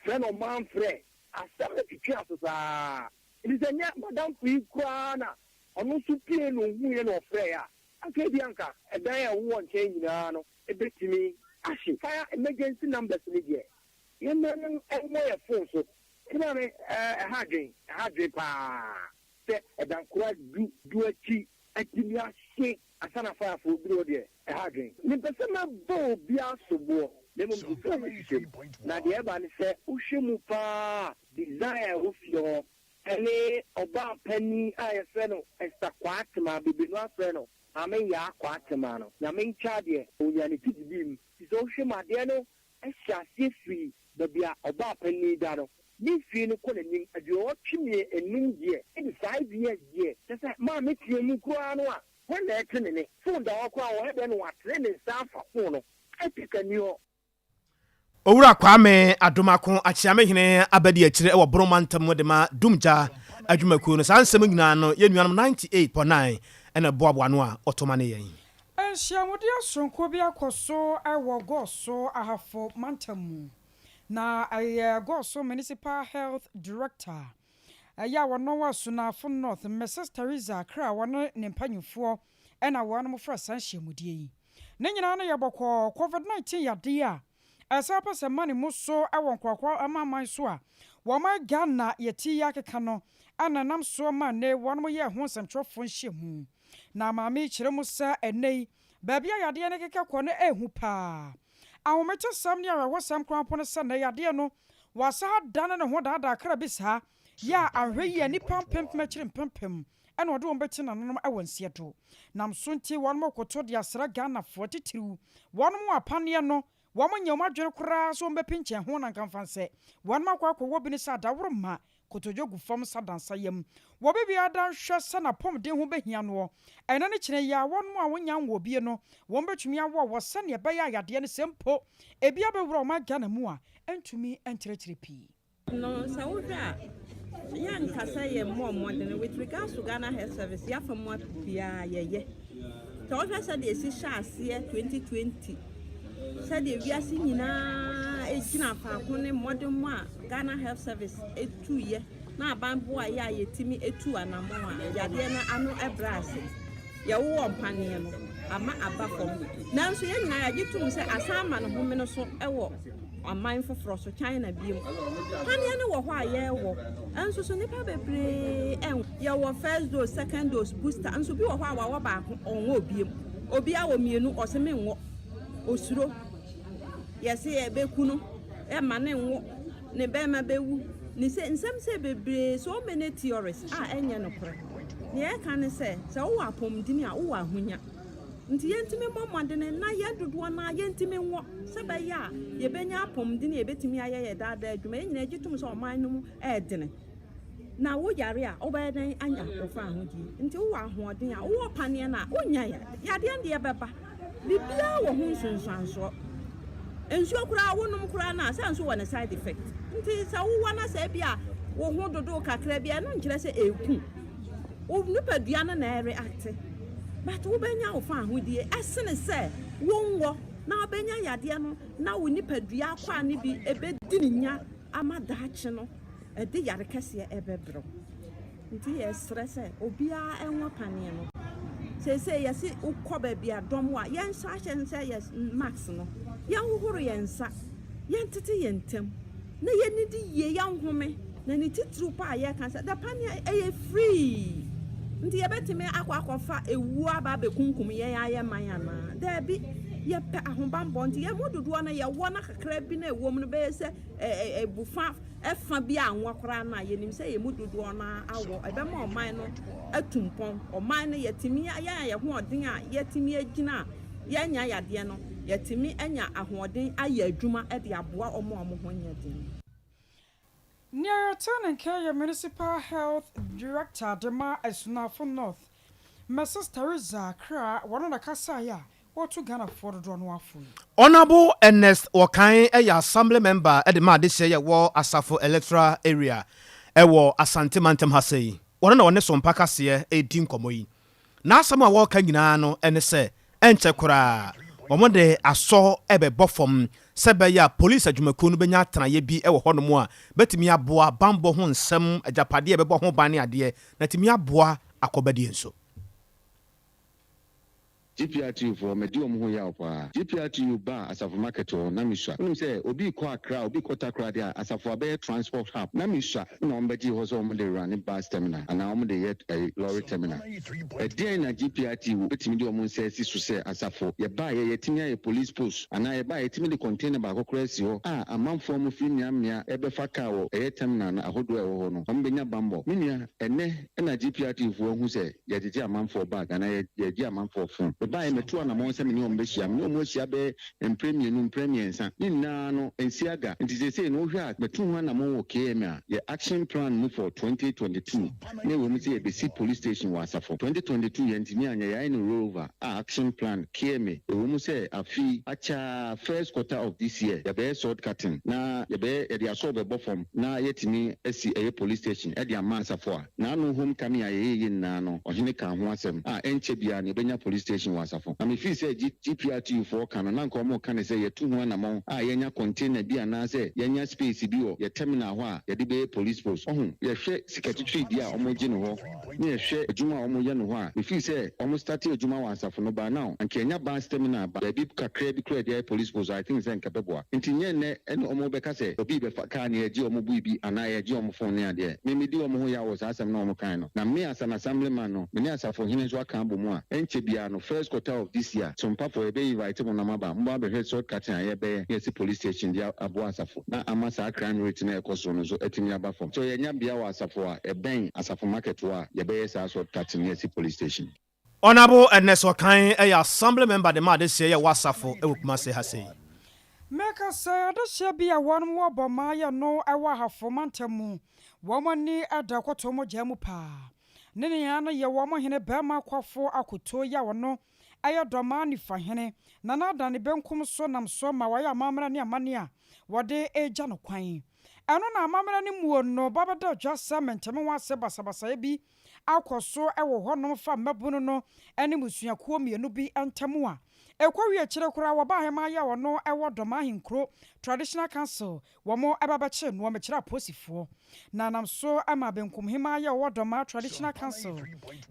frɛ na wɔamfrɛ, asɛm no twetwe aso saa. Enti sɛ ɛnyɛ m'adamfo yi koraa na ɔno nso puee na ohuiɛ na ɔfrɛeɛ a, anka ebia anka ɛdan a ɛwowɔ nkyɛn nyinaa no bɛtumi ahye. Fire emergency numbers no deɛ, yɛmma no mmɔ yɛn phone so. Nti maame, ɛha adwene, ɛha adwene pa ara sɛ ɛdankora du du akyi atumi ahye ansa na firefoɔ duru hɔ deɛ, ɛha adwene. Mempɛ sɛ mɛbɔ obiara soboɔ, na mmom ɛsɛ sɛ wohwehwɛ mu. Na deɛ ɛba ne sɛ, wohwɛ mu pa ara a, design a ɛwɔ fie hɔ ne ɔbaa panin a yɛfrɛ no Esther Kwartemaa, bebree no ara frɛ no Maame Yaa Kwartemaa no, Nyame nkyɛ adeɛ, ɔnyaa ne ti didii mu. Nti sɛ wohwɛ mu a, adeɛ no hyɛ aseɛ firi baabi a ɔbaa panin da no, ne mfie no kɔ n'anim, aduɔwɔtwe mmienum deɛ, ɛde 5 years deɛ, kyerɛ sɛ maame teɛ mu koraa no a, hwan na ɛte ne nne? Phone da hɔ koraa a, ɔyɛ dɛn na watene ne nsa afa phone no? Caretaker nni hɔ.
Owura Kwame Adomako Akyeamehene abadiakyire wɔ Bono mantam mu de ma Dumgya adwumakuo no. Saa nsɛm nyinaa no yɛn nuanom 98.9 na ɛboaboa ano a wɔto ma ne yɛn.
Nhyiamudeɛ soronko bi akɔ so wɔ Goaso Ahafo mantam mu, na ɛyɛ Goaso Municipal Health Director ɛyɛ a wɔno wɔ Asunafo North, Mrs Theresa Akra a wɔne ne mpanyinfoɔ na wɔnom frɛ saa nhyiamudeɛ yi. Ne nyinaa no yɛ bɔkɔɔ Covid 19 yadeɛ a ɛsan pɛ sɛ ma ne mu so wɔ nkoakoa amanaman so a wɔman Ghana yɛte yi akeka no na ɛnam soɔ ma nnɛ yi wɔnom yɛɛ ho nsɛmtwerɛfoɔ nhyiamu. Na maame yi kyerɛ mu sɛ ɛnnɛ yi baabi a yadeɛ no keka kɔ no ɛɛhu paa. Ahometesɛm ne awerɛhosɛm koraa mpo ne sɛ nnɛ yadeɛ no wasan adane ne ho daadaa kra bi saa yɛ a anhwɛ yie a nnipa mpempem akyiri mpempem na ɔde wɔn bɛti nananom wɔ nseɛ do. Nam so nti wɔnom rekoto de asrɛ Ghanafoɔ titiriw wɔnom apaneɛ no wɔn nyɛ wɔn adwene koraa sɛ wɔn bɛpinkyɛn ho na nkamfansɛ wɔnom akɔ akɔwɔ bi ne sɛ adaworo ma kotodwe gu fam sa dansa yam wɔ biribiara da nhwɛ sɛ n'apɔmuden ho bɛhia noɔ ɛnɛ ne kyena yi a wɔnom a wɔnnya nwɔɔ bie no wɔn bɛtumi awɔ wɔ sɛdeɛ ɛbɛyɛ a yadeɛ no sɛ mpo ebi abɛwura ɔman Ghana mu a ɛntumi nkyerɛkyerɛ pii.
No sɛ wohwɛ a yɛnka sɛ yɛmmɔɔ mmɔden with regards to Ghana Health Service yɛafa mu biara yɛyɛ. Sɛ wohwɛ sɛdeɛ ɛsi hyɛ aseɛ 2020 sɛdeɛ wiase nyinaa gyina faako ne mmɔdemmɔ a Ghana Health Service tuiɛ na aban boaeɛ a yɛtumi tuu anammɔn a yadeɛ no ano brɛ ase. Yɛwowɔ mpaneɛ no, ama aba fam. Nanso yɛn nyinaa yɛgye tom sɛ asan ama ne homene so wɔ aman foforɔ so, China bio. Paneɛ no wɔ hɔ a yɛwɔ, nso so nnipa bebree ɛnwɔ. Yɛwɔ first dose, second dose, booster, nso bi wɔ hɔ a wawɔ baako, ɔnwɔ biom. Obi awɔ mmienu, ɔse menwɔ. Osuro. Yɛse yɛbɛku no, yɛmma no nwo, ne bɛrima bɛwu, ne se, nsɛm sei bebree, so many theories a ɛnyɛ nokorɛ. Nea yɛka ne sɛ, sɛ wowɔ apɔmuden a, wowɔ ahonya. Nti yɛntumi mmɔ mmɔdene na yɛn dodoɔ no ara yɛntumi nwɔ sɛ ɛbɛyɛ a yɛbɛnya apɔmuden a yɛbɛtumi ayɛ yɛn daa daa adwuma. Yɛn nyinaa gye tom sɛ ɔman no mu ɛredene. Na wo yare a, wobɛyɛ dɛn anya wo fawohodie? Nti wowɔ ahoɔden a, wowɔ paneɛ no a, wonnya yadeɛ. Yadeɛ no deɛ ɛbɛba. Biribiara wɔ ho nsunsuansoɔ. Nsuo koraa wonom koraa no a, sɛ nso wɔ ne side effect. Nti sɛ wowɔ na sɛ ebi a wo ho dodow kakra bi a, ɛno nkyerɛ sɛ ɛreku wo. Wo nipadua no na ɛreacte. But wobɛnya wo fawohodie ɛsene sɛ wonwɔ na wobɛnya yadeɛ no na wo nipadua akwaa no bi ɛbɛdi ne nya ama daakye no. Ɛde yare kɛseɛ ɛbɛbrɛ wo. Nti yɛsrɛ sɛ obiara nwɔ paneɛ no. Seesei yɛse wokɔ baabi a dɔm wɔ a, yɛnhyɛ ahyɛ nhyɛ yɛ mask no, yɛnhohoro yɛn nsa, yɛntete yɛn ntam, na yɛnnidi yie, yɛnhome. Na ne titiriw paa a yɛka sɛ, the paneɛ ɛyɛ free. Nti yɛbɛtumi akɔ akɔfa ewuo aba abɛkunkum yɛn ara yɛn man anaa? Daabi. Yɛpɛ ahobammɔ. Nti yɛn mu dodoɔ no yɛwɔ na kakra bi no a ɛwɔ mu no bɛyɛ sɛ ɛbu fa ɛfa bi a anwa koraa no a, yɛnim sɛ yɛn mu dodoɔ no ara awɔ. Ɛbɛma ɔman no atu mpɔn. Ɔman no, yɛatumi, yɛn a yɛn ho ɔden a yɛatumi agyina a yɛannya yadeɛ no, yɛatumi anya ahoɔden ayɛ adwuma de aboa wɔn a wɔn ho nyɛ den no.
Nea yɛtee ne nka yɛ Municipal Health Director de ma Asunafo North, Mrs Theresa Kra, wɔno na kasaeɛ a wɔto Ghanafoɔ dodoɔ no afo yi.
Honourable Ernest Wɔkan yɛ Assembly Member de ma adehyeɛ yɛ wɔ Asafo Electoral Area wɔ Asante Mantam ha sei. Ɔno na ɔne Sompa Kaseɛ redi nkɔmmɔ yi. N'asɛm a wɔreka nyinaa no ne sɛ ɛnkyɛ koraa wɔde asɔ rebɛbɔ fam sɛ ɛbɛyɛ a polisi adwumakuo no bɛnya atenaeɛ bi wɔ hɔnom a bɛtumi aboa bammɔ ho nsɛm, agyapadeɛ a ɛbɛbɔ ho ban ne adeɛ, na atumi aboa akɔbadie nso.
GPRTU foɔ, madi wɔn ho yaw paa. GPRTU baa Asafo market hɔ, na mesua. Wonim sɛ obi rekɔ Accra, obi rekɔ Takoradi a, Asafo abɛyɛ transport hub. Na mesua na wɔn bɛgyee hɔ sɛ wɔn de runne bus terminal anaa wɔn de yɛ ɛyi lorry terminal. Ɛdeɛn na GPRTU bɛtumi de wɔn nsa asi so sɛ Asafo yɛbaeɛ yɛatumi ayɛ police post anaa yɛbaeɛ yɛtumi de container baako koraa asi hɔ a amanfoɔ a wɔfiri mmea mmea rebɛfa car wɔ ɛyɛ terminal no ahodoɔ a ɛwɔ hɔ no wɔn bɛnya bammɔ. Me nua, ɛnnɛ na GPRTU foɔ ahu sɛ yɛgyegye amanfoɔ bag anaa yɛgye amanfoɔ phone. Mebaeɛ metuu anamɔn sɛ me ne wɔn bɛhyia. Me ne wɔn ahyia bɛyɛ mprɛ mmienu, mprɛ mmiɛnsa. Ne nyinaa no, ɛnsi aga. Nti seesei no wohwɛ a, matu ho anamɔn wɔ KMA a, yɛ action plan mu for 2022 na ɛwɔ mu sɛ yɛbɛsi police station wɔ Asafo. 2022 yɛantumi anyɛ, yɛayɛ no roll over a action plan KMA ɛwɔ mu sɛ afe yi akyɛ ara first quarter of this year yɛbɛyɛ sod cutting na yɛbɛyɛ yɛde asɔw bɛbɔ fam na yɛatumi asi ɛyɛ police station de ama Asafo a N'ano home kame a yɛyɛ yɛ nyinaa no, ɔhene kaa ho asɛm a ɛnkyɛ biara no yɛbɛnya police station wɔ Asafo. Na mefii sɛ G GPRTU foɔ ka no, na anka wɔreka no sɛ yɛatu ho anamɔn a yɛanya container bi anaasɛ yɛanya space bi wɔ yɛ terminal hɔ a yɛde bɛyɛ police post. Wahu? Yɛhwɛ sika titirideɛ a wɔgye no hɔ ne yɛhwɛ adwuma a wɔyɛ no hɔ a, mefii sɛ wɔn starte adwuma wɔ Asafo no by now anka yɛanya bus terminal baabi kakraa bi koraa a yɛde ayɛ police post a, I think sɛ anka ɛbɛboa. Nti nyɛ nnɛ ne wɔrebɛka sɛ obi rebɛfa car ne yɛgye wɔn bui bi anaa yɛgye wɔn phone ne adeɛ. Me medi wɔn ho yaw wɔ saa asɛm no a wɔkae no. Na me as an assemblyman no, me ne asafohene nso aka abɔ mu a, ɛnkyɛ biara no, first quarter of this year, Sompafoɔ, yɛbɛ invite mo na moaba, mobɛ abɛhwɛ sod cutting a yɛbɛyɛ na yɛasi police station de aboa asafo na ama saa crime rate no a ɛkɔ soro no nso atumi aba fam. So yɛnya bea wɔ asafo a ɛbɛn asafo market hɔ a, yɛbɛyɛ saa sod cutting na yɛasi police station.
Honourable Ernest Okan yɛ Assembly Member de ma adehyeɛ yɛ wɔ Asafo wɔ Kumasi ha sei.
Meka sɛ adehyeɛ bi a wɔnom wɔ bɔ maa yɛ no wɔ Ahafo mantam mu, wɔn ani da kɔtɔ mogya mu paa. Ne nyinaa no yɛ wɔn hene barima Kwafo Akoto yi a ɔno yɛ Dɔmaa Nifa hene, na n'adane benkum so nam so ma wayɛ amammerɛ ne amanneɛ a wɔde regya no kwan. Ɛno na amammerɛ no muo no ba bɛda dwa sɛ mente-me-ho-ase basabasayɛ bi akɔ so wɔ hɔnom fa mmabunu no ne mmusuakuo mmienu bi ntam a. Ɛkɔ wie akyire koraa wɔba ahemaa yi a ɔno wɔ Dɔm Ahenkuro Traditional Council wɔn ba bɛkyee noɔ mekyerɛ aposifoɔ na nam so ma Benkum hemaa yi a ɔwɔ Dɔmaa Traditional Council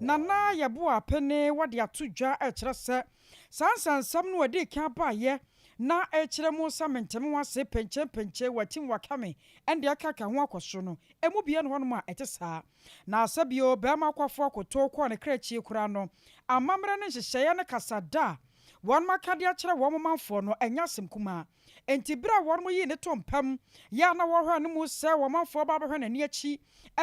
Nana Yeboah Apene wɔde ato dwa ɛkyerɛ sɛ saa nsɛnsɛm no ɛdii kan baeɛ na ɛkyerɛ mu sɛ mente-me-ho-ase penkye-penkye watim-wakame ɛne deɛ ɛkeka ho akɔ so no ɛmu biara nni hɔnom a ɛte saa. Na sɛ bio barima kwafoɔ koto kɔɔ ne kra akyie koraa no, amammerɛ ne nhyehyɛeɛ ne kasada a wɔnom aka de akyerɛ wɔn manfoɔ no, ɛnyɛ asɛm kumaa. Enti berɛ a wɔnom yii no too mpa mu, yɛ a na wɔhwɛ no mu sɛ wɔn manfoɔ ba abɛhwɛ n'ani akyi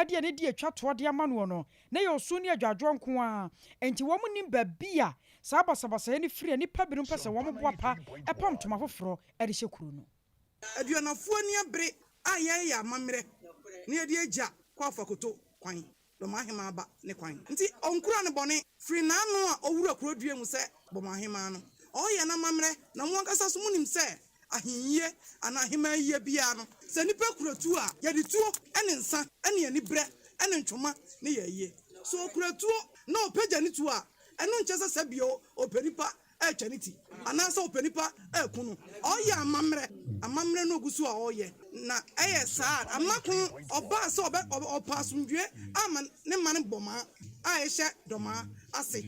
de anidie atwa toɔ de ama noɔ no, na ɛyɛ osu ne adwadwoɔ nko ara. Enti wɔn nnim baabi a saa basabasayɛ no firi a nnipa binom pɛ sɛ wɔn boapa pam ntoma foforɔ de hyɛ kuro no.
Aduanafoɔ ani abere a yɛreyɛ amammerɛ na yɛde agya kɔ afakoto kwan, Dɔm ahemaa ba ne kwan. Nti ɔnkura no bɔne firi n'ano a ɔwura kuro dua mu sɛ Bɔm ahemaa no. Ɔreyɛ n'amammerɛ na mo ankasa nso monim sɛ ahenyie anaa ahemaa yie biara no, sɛ nnipa kura tuo a, yɛde tuo ne nsa ne aniberɛ ne ntwoma ne yɛ ayie. Sɛ ɔkura tuo na ɔpagya ne tuo a, ɛno nkyerɛ sɛ sɛbio ɔpɛ nipa retwa ne ti anaasɛ ɔpɛ nipa reku no. Ɔreyɛ amammerɛ, amammerɛ no ɔgu so a ɔreyɛ. Na ɛyɛ saa a, ama ko ɔbaa sɛ ɔbɛ, ɔpɛ asomdwoeɛ ama ne man Bɔmaa a ɛhyɛ Dɔmaa ase.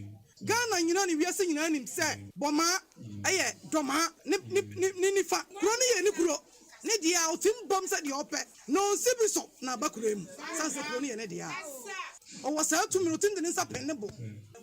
Ghana nyinaa ne wiase nyinaa nim sɛ Bɔmaa yɛ Dɔmaa ne, ne, ne, ne nifa. Kuro no yɛ ne kuro. Ne dea, ɔtim bam sɛ deɛ ɔpɛ, na ɔnsi bi so na aba kuro yi mu, sane sɛ kuro no yɛ ne dea. Ɔwɔ saa tumi no, ɔtim de ne nsa pɛn ne bo.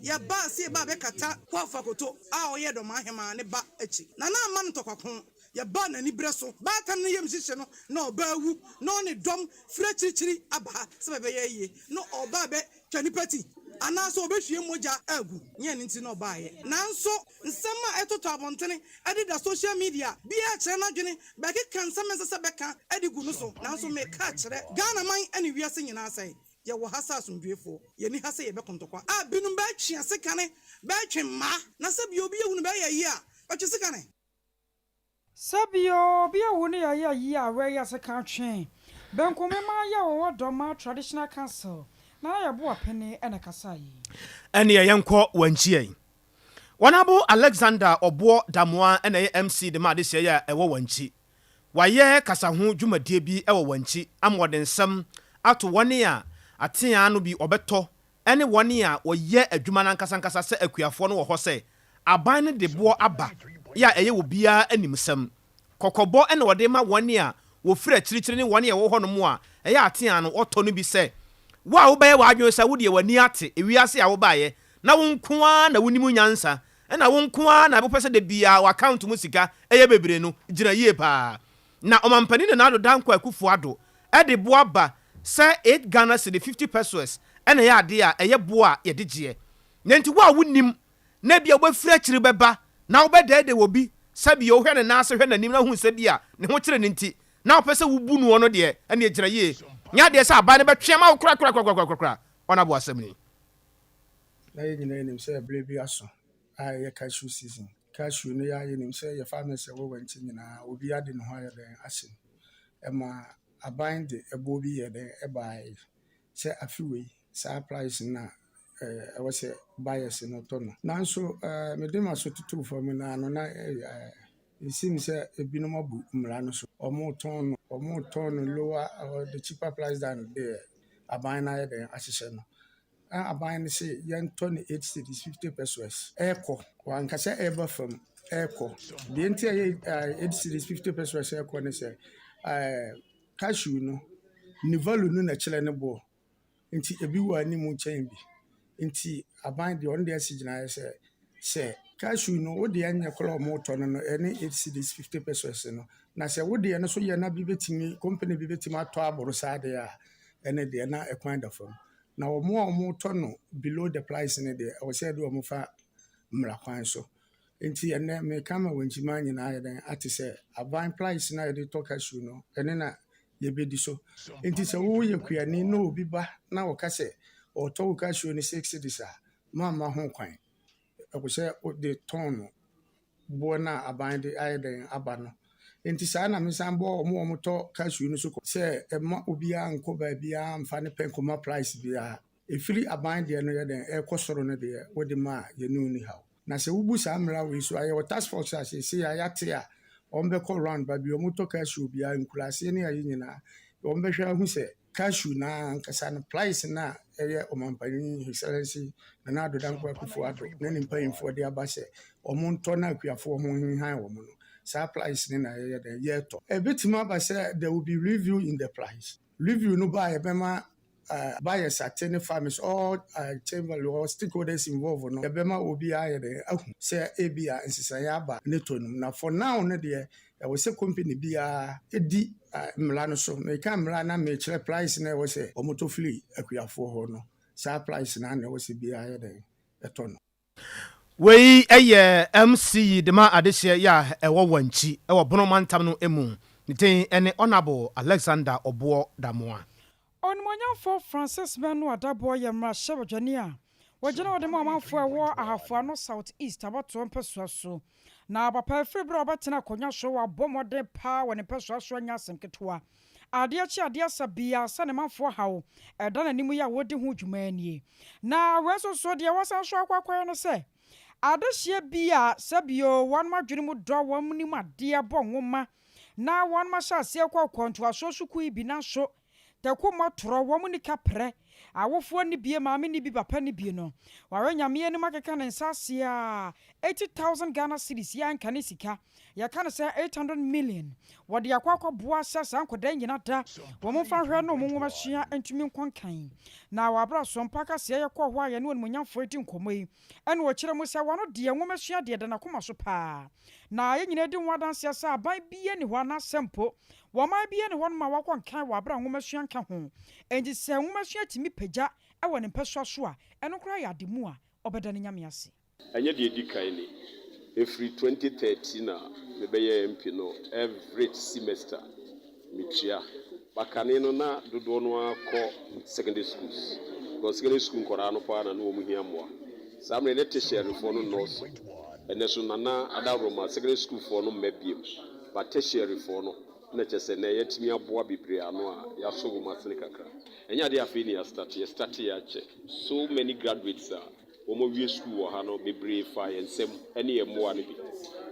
Yɛbaa se yɛba abɛkata Kwafa Koto a ɔyɛ Dɔm Ahemaa ne ba akyi, na na amma no ntɔkwako. Yɛbaa no aniberɛ so. Baatan no yam hyehye no na ɔba awu, na ɔne dɔm firi akyirikyiri aba ha sɛ bɛbɛyɛ ayie, na ɔba abɛ twa nnipa ti, anaasɛ ɔbɛhwie mogya agu, nyɛ ɛno nti na ɔbaeɛ. Nanso nsɛm a ɛtotɔ abɔntene deda social media, biara kyerɛ n'adwene, bɛkeka nsɛm a ɛnsɛ sɛ bɛka de gu no so. Nanso meka kyerɛ Ghana man ne wiase nyinaa sɛ, yɛwɔ ha sɛ asomdwoefoɔ, yɛnni ha sɛ yɛbɛko ntɔkwa a binom bɛtwe asekane, bɛtwe mmaa, na sɛ bia obi awu no bɛyɛ ayie a, bɛtwe sekane.
Sɛ bio obi awu ne yɛayɛ ayie a wɛyi ase ka twe Benkum mmaa yɛ wɔwɔ Dɔma Traditional Council na na yɛboa pene na ɛkasaeɛ yi.
Ɛneɛ yɛnkɔ Wankyi ɛ. Wɔnabo Alexander Ɔboɔ Damoah na ɛyɛ MC de ma adesua yi a ɛwɔ Wankyi. Wayɛ kasaho dwumadie bi wɔ Wankyi ama wɔde nsɛm ato wɔn a ateaa no bi wɔbɛtɔ ne wɔn a wɔyɛ adwuma no ankasankasa sɛ akuafoɔ no wɔ hɔ sɛ aban no de boɔ aba yɛ a ɛyɛ obiara animsɛm. Kɔkɔbɔ na wɔde rema wɔn a wɔfiri akyirikyiri ne wɔn a wɔwɔ hɔnom a ɛyɛ ateaa no wɔtɔ no bi sɛ, Wo a wobɛyɛ w'adwene sɛ wo deɛ w'ani ate ewiase a wobaeɛ na wo nko ara na wonim nyansa na wo nko ara na wopɛ sɛ da biara w'account mu sika yɛ bebree no, gyina yie pa ara. Na Ɔmampanin Nana Addo Dankwa Akufo Addo de boa ba sɛ eight Ghana cedi 50 pesewas na ɛyɛ adeɛ a ɛyɛ boɔ a yɛde gyeɛ. Na enti wo a wonnim na ebia wobɛfiri akyiri bɛba na wobɛdɛɛdɛɛ obi sɛ bia wohwɛ ne nan ase hwɛ n'anim na wohu sɛ bia ne ho kyere no nti na wopɛ sɛ wobu noɔ no deɛ, ɛnneɛ gyina yie. Nyɛ adeɛ sɛ aban no bɛtwe ama wo korakorakorakorakora. Ɔnabo asɛm ni.
Na yɛn nyinaa nim sɛ berɛ bi aso a ɛyɛ cashew season. Cashew no yɛ a yɛnim sɛ yɛ farmers a ɛwɔ Wankyi nyinaa obiara de ne ho ayɛ dɛn ahyɛ mu. Ɛma aban de ɛboɔ bi yɛɛ dɛn ɛbaeɛ sɛ afe wei saa price no na ɛwɔ sɛ buyers no tɔ no. Nanso mede m'aso totoo fam no ara no na it seems sɛ ebinom abu mmara no so. Wɔretɔn no wɔretɔn no lower or the cheaper price than deɛ aban no ayɛ dɛn ahyehyɛ no. Na aban no se yɛntɔ no eight cedis 50 pesewas ɛrekɔ. Wanka sɛ ɛreba fam, ɛrekɔ. Deɛ nti a ɛyɛ eight cedis 50 pesewas ɛrekɔ ne sɛ cashew no ne value no na ɛkyerɛ ne boɔ. Nti ebi wɔ anim kyɛn bi. Nti aban deɛ ɔno deɛ asi gyinaeɛ sɛ sɛ cashew no wo deɛ nyɛ koraa a wɔretɔ no no ɛne eight cedis 50 pesewas no. Na sɛ wo deɛ no nso yɛ na bi bɛtumi company bi bɛtumi atɔ aboro saa deɛ a ɛne deɛ na ɛkwan da fam. Na wɔn a wɔretɔ no below the price no deɛ ɛwɔ sɛ yɛde wɔn fa mmara kwan so. Nti ɛnnɛ meka ma Wankyiman nyinaa ayɛ dɛn ate sɛ aban price no a yɛde tɔ cashew no ɛne na yɛbɛdi so. Nti sɛ woyɛ kuani na obi ba na ɔka sɛ ɔretɔ wo cashew no six cedis a, mamma ho kwan. Ɛwɔ sɛ wode tɔn no boɔ no a aban de ayɛ dɛn aba no. Nti saa na mesan bɔ wɔn a wɔtɔ cashew no so kɔ sɛ ɛmma obiara nkɔ baabiara mfa ne pɛ nkɔma price biara. Ɛfiri aban deɛ no yɛ dɛn ɛrekɔ soro no deɛ wode ma a yɛne wo nni haw. Na sɛ wobu saa mmara wei so a, yɛwɔ task force a seesei a yɛate a wɔbɛkɔ round baabi a wɔtɔ cashew biara, nkuraaseɛ ne ayi nyinaa, wɔbɛhwɛ ahu sɛ cashew no ara ankasa no price no a ɛyɛ Ɔmanpanin His Excellency Nana Addo Dankwa Akufo-Addo ne ne mpanyimfoɔ de aba sɛ wɔntɔ na akuafoɔ ho nhenhan wɔn no, saa price no na yɛyɛ dɛn yɛtɔ. Ɛbɛtumi aba sɛ there will be review in the price. Review no ba a yɛbɛma buyers ate ne farmers, all chain value or stakeholders involved no, yɛbɛma obiara ayɛ dɛn ahu sɛ ebia nsesaeɛ aba ne tɔ no mu. Na for now no deɛ, ɛwɔ sɛ company biara di mmara no so. Meka mmara na mekyerɛ price no a ɛwɔ sɛ wɔtɔ firi akuafoɔ hɔ no, saa price no ara na ɛwɔ sɛ biara yɛ dɛn ɛtɔ no.
Wei yɛ MC de ma adehyeɛ yɛ a ɛwɔ Wankyi wɔ Bono mantam no mu. Ne din ne Honourable Alexander Oboɔ Damoah.
Onimuonyamfoɔ Francis Manu Adaboah yɛ mmarahyɛbadwani a ɔgyina hɔ de ma ɔmanfoɔ a ɛwɔ Ahafo Ano South East abatoɔ mpɛsoa so. Na papa yi firi berɛ a ɔbɛtena akonnwa so wabɔ mmɔden paa wɔ ne mpɛsoa so anyɛ asɛm ketewa. Adeɛ kye adeɛ sa biara sɛ ne manfoɔ haw ɛda n'anim yi a wɔredi ho dwuma nie. Na wei nso so deɛ wɔsan so akɔ akɔyɛ ne sɛ adehyeɛ bi a sɛbio wɔnom adwene mu dɔ wɔn nim adeɛ bɔ nwoma na wɔnom ahyɛ aseɛ kɔ kɔ ntoasoɔ sukuu yi bi nanso Taku mmɔ torɔ, wɔn nni kaprɛ, awofoɔ nni bie, maame nni bi, papa nni bi no, wahwɛ Nyame anim akeka ne nsa ase aa, 80,000 Ghana cedis yi anka ne sika, yɛka no sɛ 800 million, wɔde akɔ akɔ boa sɛ saa nkɔdaa yi nyina da, wɔn mfa nhwɛ ne wɔn nwomasua ntumi nkɔ nkan. Na wɔ aberɛ a Sompa kaseɛ yɛkɔɔ hɔ a yɛne onimuonyamfoɔ redi nkɔmmɔ yi, ɛna ɔkyerɛ mu sɛ wɔno deɛ nwomasua deɛ ɛda n'akoma so paa. Na yɛn nyinaa di ho adanseɛ sɛ aban biara nni hɔ anaasɛ mpo wɔ ɔman biara nni hɔnom a wakɔ nkan wɔ aberɛ a nwomasua nka ho. Enti sɛ nwomasua tumi pagya wɔ ne mpɛsoa so a, ɛno koraa yɛ ade mu a ɔbɛda ne Nyame ase.
Ɛnyɛ deɛ ɛdi kan ni. Ɛfiri 2013 a mebɛyɛɛ MP no every semester metua. But kane no na dodoɔ no ara kɔ secondary schools because secondary school nkwadaa no paa na na wɔn hia mmoa. Saa mmerɛ no na tertiary foɔ no nnɔɔso. Ɛnɛ so Nana Adaworoma secondary school foɔ no mma biom but tertiary foɔ no na kyerɛ sɛ nnɛ yɛatumi aboa bebree ano a yɛasɔ wɔn asene kakra. Ɛnyɛ adeɛ a afei na yɛastarte, yɛstarteeɛ akyɛ. So many graduates a Wɔawie sukuu wɔ ha no bebree faa yɛn nsam ne yɛn mmoa no bi.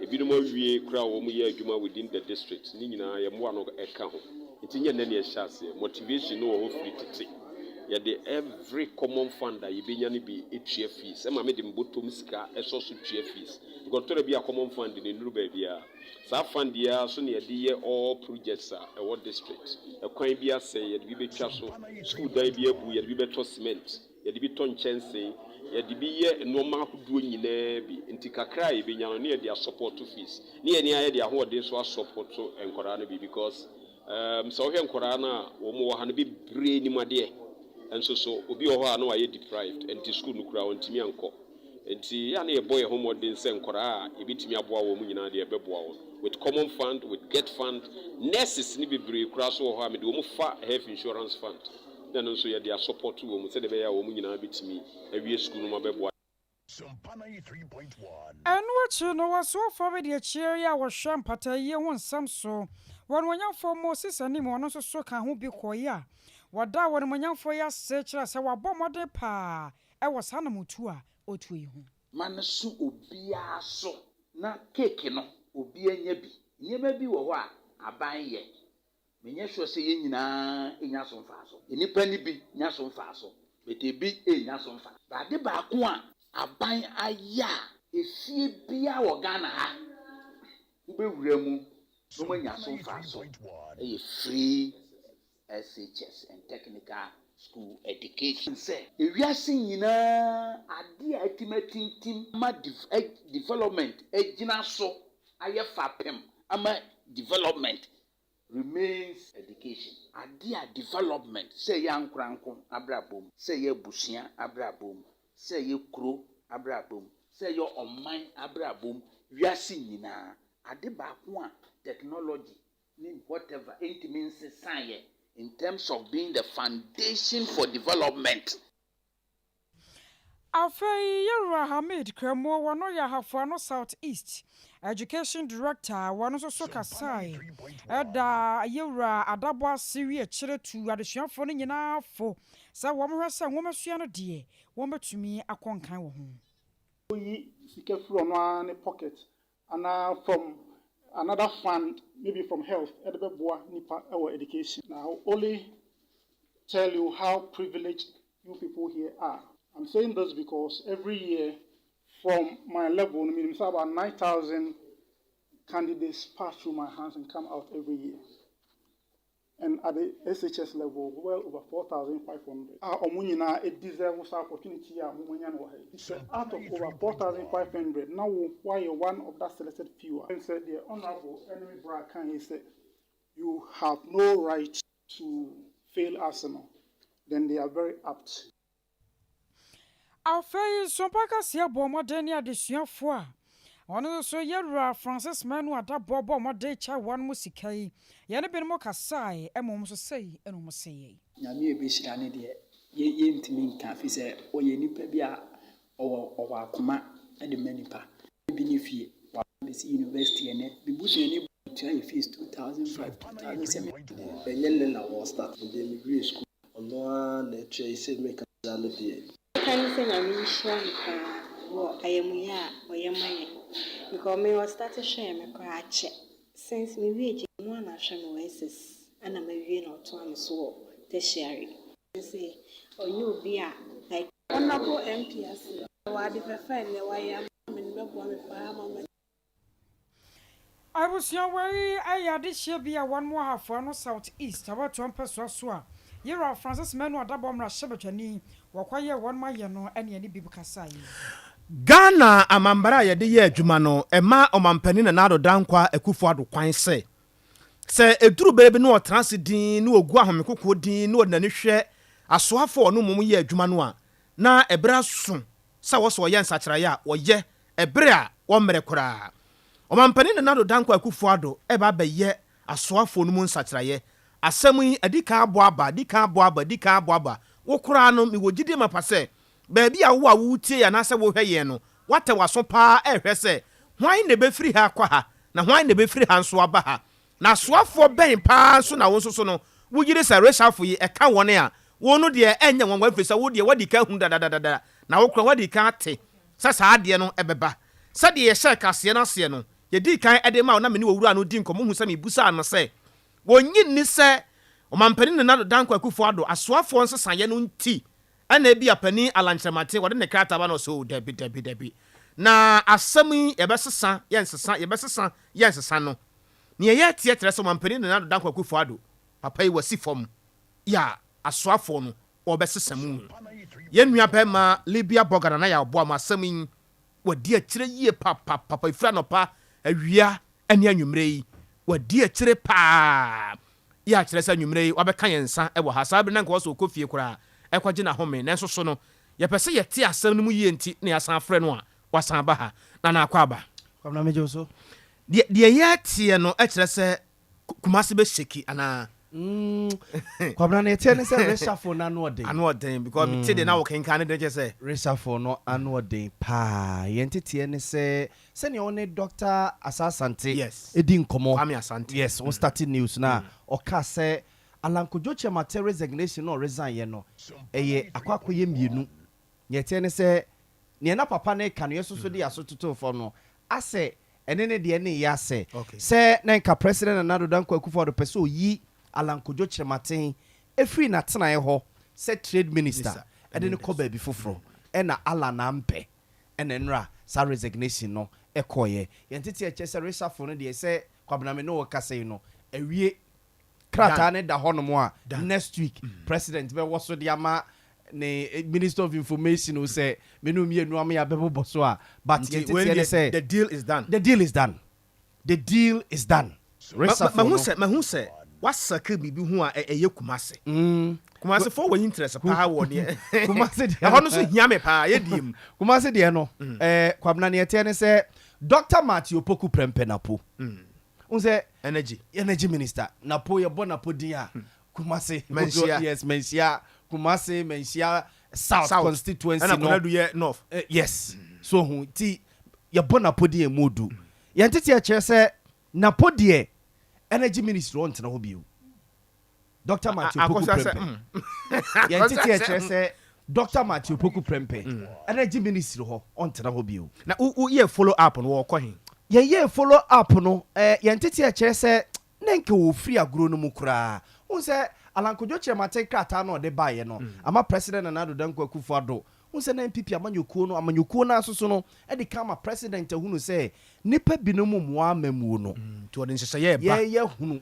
Ebinom awie koraa a wɔyɛ adwuma within the district. Ne nyinaa yɛn mmoa no ka ho. Nti nyɛ nnɛ na yɛhyɛ aseɛ. Motivation no wɔ hɔ firi tete. Yɛde every common fund a yɛbɛnya no bi tua fees. Ɛma mede me bɔtɔm sika sɔ so tua fees. Because tɔ da bi a common fund no nnuru baabiara. Saa fund yi ara so na yɛde yɛ all projects a ɛwɔ district. Ɛkwan bi asɛe, yɛde bi bɛtwa so. Sukuu dan bi abu, yɛde bi bɛtɔ cement. Yɛde bi tɔ nkyɛnse, yɛde bi yɛ nnoɔma ahodoɔ nyinaa bi. Nti kakra a yɛbɛnya no ne yɛde asɔpɔto fees. Ne yɛn ara yɛde ahoɔden nso asɔpɔto nkwadaa no bi because um sɛ wohwɛ nkwadaa no a wɔn wɔ ha no bebree nim adeɛ nso so obi wɔ hɔ a na wayɛ deprived nti school no koraa ɔntumi ankɔ. Nti yɛ a na yɛbɔ yɛn ho mmɔden sɛ nkwadaa a yɛbɛtumi aboa wɔn nyinaa deɛ yɛbɛboa wɔn with common fund, with get fund, nurses no bebree koraa nso wɔ hɔ a mede wɔn fa health insurance fund. Na ɛno nso yɛde asɔpɔto wɔn sɛdeɛ ɛbɛyɛ a wɔn nyinaa bɛtumi awie sukuu no ma bɛboa.
Ɛno akyi no, wɔsoafoɔ abadiakyire yi a wɔhwɛ mpataayie ho nsɛm so wɔ Animuonyamfoɔ Moses anim, ɔno nso so ka ho bi kɔeɛ a wɔdaa wɔ Animuonyamfoɔ yi ase kyerɛɛ sɛ wabɔ mmɔden paa wɔ saa anammɔntuo a ɔretuo yi ho.
Ma no so obiara so na cake no obiara nya bi. Nneɛma bi wɔ hɔ a aban yɛ Menyɛ sure sɛ yɛn nyinaa nya so mfaso. Nnipa no bi nya so mfaso, but ebi nnya so mfaso. But ade baako a aban ayɛ a efie biara wɔ Ghana ha wobɛwura mu na wɔanya so mfaso yɛ free SHS and technical school education. Sɛ ewiase nyinaa ade a atumi atintim ama development agyina so ayɛ fapem ama development remains education. Ade a development, sɛ ɛyɛ ankoranko abrabɔ mu, sɛ ɛyɛ abusua abrabɔ mu, sɛ ɛyɛ kuro abrabɔ mu, sɛ ɛyɛ ɔman abrabɔ mu, wiase nyinaa, ade baako a technology ne whatever ntumi nsesaeɛ in terms of being the foundation for development.
Afei Yɛwura Hamid Kramo, wɔno yɛ Ahafo Ano South East Education Director, wɔno nso so kasae da Yɛwura Adabɔ ase wie akyire tuu adesuafoɔ no nyinaa fo sɛ wɔn hwɛ sɛ nwomasua no deɛ wɔn bɛtumi akɔ nkan wɔ ho.
Ɔyi sika firi ɔno ara ne pocket anaa from another fund maybe from health ɛde bɛboa nipa ɛwɔ education. Na I will only tell you how privileged you people here are. I'm saying this because every year from my level no menim sɛ about 9,000 candidates pass through my hands and come out every year. And at the SHS level, well over 4,500 a wɔn nyinaa deserve saa opportunity a wɔanya no wɔ ha yi. Sɛ out of over 4,500 na wo woayɛ one of that selected few a, sɛ deɛ Honourable ne me bra ka yi sɛ you have no right to fail us no, then they are very apt.
Afei nso, Mpa Kaseɛ bɔɔ mmɔden ne adesuafoɔ a ɔno nso yɛ Wura Francis Manu Adabɔ bɔɔ mmɔden kyɛɛ wɔn mo sika yi. Yɛne binom kasaeɛ mmom nso sei na wɔn seeɛ.
Nyame a ɛbɛhyira no deɛ yɛ yɛntumi nka firi sɛ ɔyɛ nipa bi a ɔwɔ ɔwɔ akoma de ma nipa. Bi ne fie waba bɛsi university ɛnɛ me busuani tua yɛ fees 2005 2007.
Ɛnyɛ nnɛ na wɔ start. Medeɛ me wie school. Ɔno ara na ɛtua yi sɛ meka kyerɛ no deɛ.
Mɛka ne sɛ Nyame nhyira no paa wɔ ayamuyɛ a ɔyɛ ma yɛn because me ɔstarte hwɛɛ me koraa akyɛ since me wie gye ɔno ara na ahwɛ me wɔ SS ɛna mawie na ɔtoa me so wɔ tertiary. Sɛ ɔnyɛ obi a like.
Honourable MP ase wɔ ade fɛfɛ a nnɛ wayɛ ama me no bɛboa me paa ma ma.
Abusua wei yɛ adehyeɛ bi a wɔn wɔ Ahafo Ano South East abatoɔ mpɛsoa so a Yewura Francis Manu Adabɔ mmarahyɛbadwani wɔkɔ yɛɛ wɔn ayɛ no ne ɛne bib kasaeɛ.
Ghana amambra a yɛde yɛ adwuma no, ɛma Ɔmampanin Nana Addo Dankwa Akufo Addo kwan sɛ, sɛ ɛduru berɛ bi na ɔtena ase dinn na ɔgu ahomekokoɔ dinn na ɔde n'ani hwɛ asoafoɔ a ɔne wɔn yɛ adwuma no a, na ɛberɛ aso sɛ ɛwɔ sɛ ɔyɛ nsakyeraeɛ a, ɔyɛ ɛberɛ a wɔmmrɛ koraa. Ɔmampanin Nana Addo Dankwa Akufo Addo reba abɛyɛ asoafoɔ no mu nsakyeraeɛ. Asɛm yi, adi kan abɔ aba, adi kan abɔ aba, adi kan abɔ aba. Wo koraa no, mewɔ gyidie mapa sɛ, baabi a wowɔ a woretie yɛn anaasɛ worehwɛ yɛn no, woatɛ w'aso pa ara rehwɛ sɛ, hwan na ɛbɛfiri ha akɔ ha, na hwan na ɛbɛfiri ha nso aba ha. Na asoafoɔ bɛn pa ara nso na wo nso so no, wogye di sɛ reshuffle yi, ɛka wɔn a? Wo no deɛ, ɛnyɛ nwanwa ɛfiri sɛ wo deɛ, woadi kan ahunu dadadadada, na wo koraa woadi kan ate sɛ saa adeɛ no bɛba. Sɛdeɛ yɛhyɛɛ kaseɛ no aseɛ no, yɛdii kan de maa wo na me ne owura no dii nkɔmmɔ huu sɛ mebisaa no sɛ wɔnnye nni sɛ Ɔmampanin Nana Addo Dankwa Akufo-Addo asoafoɔ nsesaeɛ no nti na ebia Panin Allan Kyerematen wɔde ne krataa ba no ɔsɛ oo dabi dabi dabi na asɛm yi yɛbɛsesa yɛnsesa yɛbɛsesa yɛnsesa no. Nea yɛteɛ kyerɛ sɛ Ɔmampanin Nana Addo Dankwa Akufo-Addo papa yi wasi fam yɛ a asoafoɔ no wɔbɛsesa mu. Yɛn nua bɛɛma Libya Bɔga Nana Yaw Boam asɛm yi wadi akyire yie papapapa ɛfiri anɔpa, awia ne anwummerɛ yi wadi akyire paa yɛ a kyerɛ sɛ anwummerɛ yi wabɛka yɛn nsa wɔ ha. Saa bere no na anka ɔwɔ sɛ ɔkɔ fie koraa ɛkɔgye n'ahome nanso so no yɛpɛ sɛ yɛte asɛm no mu yie nti na yɛasan afrɛ no a wasan aba ha. Nana Akwaaba.
Kwabena megye wo so.
Deɛ deɛ yɛteɛ no kyerɛ sɛ Kumasi bɛ shake anaa?
Mm, Kwabena na ɛteɛ ne sɛ reshuffle no ano ɔden.
Ano ɔden because mm. te de na wɔkenkan ne de kyɛ sɛ.
Reshuffle no ano ɔden paa. Yɛn teteɛ ne sɛ sɛnea wo ne Dr. Asa Asante
yes.
edi nkɔmɔ.
Kwame Asante.
Yes, wo start news na mm. ɔka sɛ Alan Kojo Kyerematen resignation na ɔresign yɛ no ɛyɛ akɔ akɔyɛ mmienu. Nea ɛteɛ ne sɛ, nea na papa no reka no, yɛn nso so de yɛn aso totoo fam no, asɛ ɛne ne deɛ no reyɛ asɛ. Sɛ na nka President Nana Addo Dankwa Akufo-Addo pɛ sɛ ɔyi Alan Kojo Kyerematen firi n'atenaeɛ hɔ sɛ Trade Minister de no kɔ baabi foforɔ, ɛna Alan ampɛ, ɛna nnora saa resignation no kɔeɛ. Yɛn nteteɛ kyerɛ sɛ reshuffle no deɛ, sɛ Kwabena me ne wo rekasa yi no, awie. Krataa no da hɔnom a next week president bɛwɔ so de ama ne minister of information o sɛ me ne wo mmienu ama yɛabɛbobɔ so a but yɛn nteteɛ ne sɛ
the deal is done.
The deal is done. The deal is done. Reshuffle
Mahu
no.
sɛ mahu sɛ wasakra biribi ho a ɛyɛ Kumasi. Kumasi foɔ wɔ interest paa wɔ deɛ
Kumasi deɛ
ɛhɔ no nso hia me paa yɛ die mu.
Kumasi deɛ no ɛɛ Kwabena neɛ ɛteɛ ne sɛ Doctor Matthew Opoku Prempeh Napo Wohu sɛ
Energy.
Energy minister Napo yɛbɔ Napo din a Kumasi
Manhyia.
Yes Manhyia Kumasi Manhyia South,
South.
constituency
Ɛna
no.
Konadu yɛ North.
Eh, yes so hu nti yɛbɔ Napo din a emu odu. Yɛn tete ɛkyerɛ sɛ Napo deɛ energy ministry ɔntena hɔ bio. Doctor Matthew Poku
Akosua sɛ
Prempeh.
mm.
Yɛn
Akosua
tete
sɛ
ɛkyerɛ
mm.
sɛ Doctor Matthew Opoku Prempeh, Energy Ministry hɔ, ɔntena hɔ bio.
Na wo wo yɛɛ follow up no, wɔɔkɔ he?
Yɛyɛɛ follow up no, eh, yɛn nteteɛ kyerɛ sɛ na nka wɔfiri agorɔ no mu koraa. Wohu sɛ Alan Kojo Kyerematen krataa no a ɔde baeɛ no, ama President Nana Addo Dankwa Akufo Addo, wohu sɛ na NPP amanyɔkuo no, amanyɔkuo no ara nso so no, de ka ama President ahunu sɛ nnipa binom mmoa amammuo no.
Nti wɔde nhyehyɛeɛ reba.
Yɛn yɛahunu,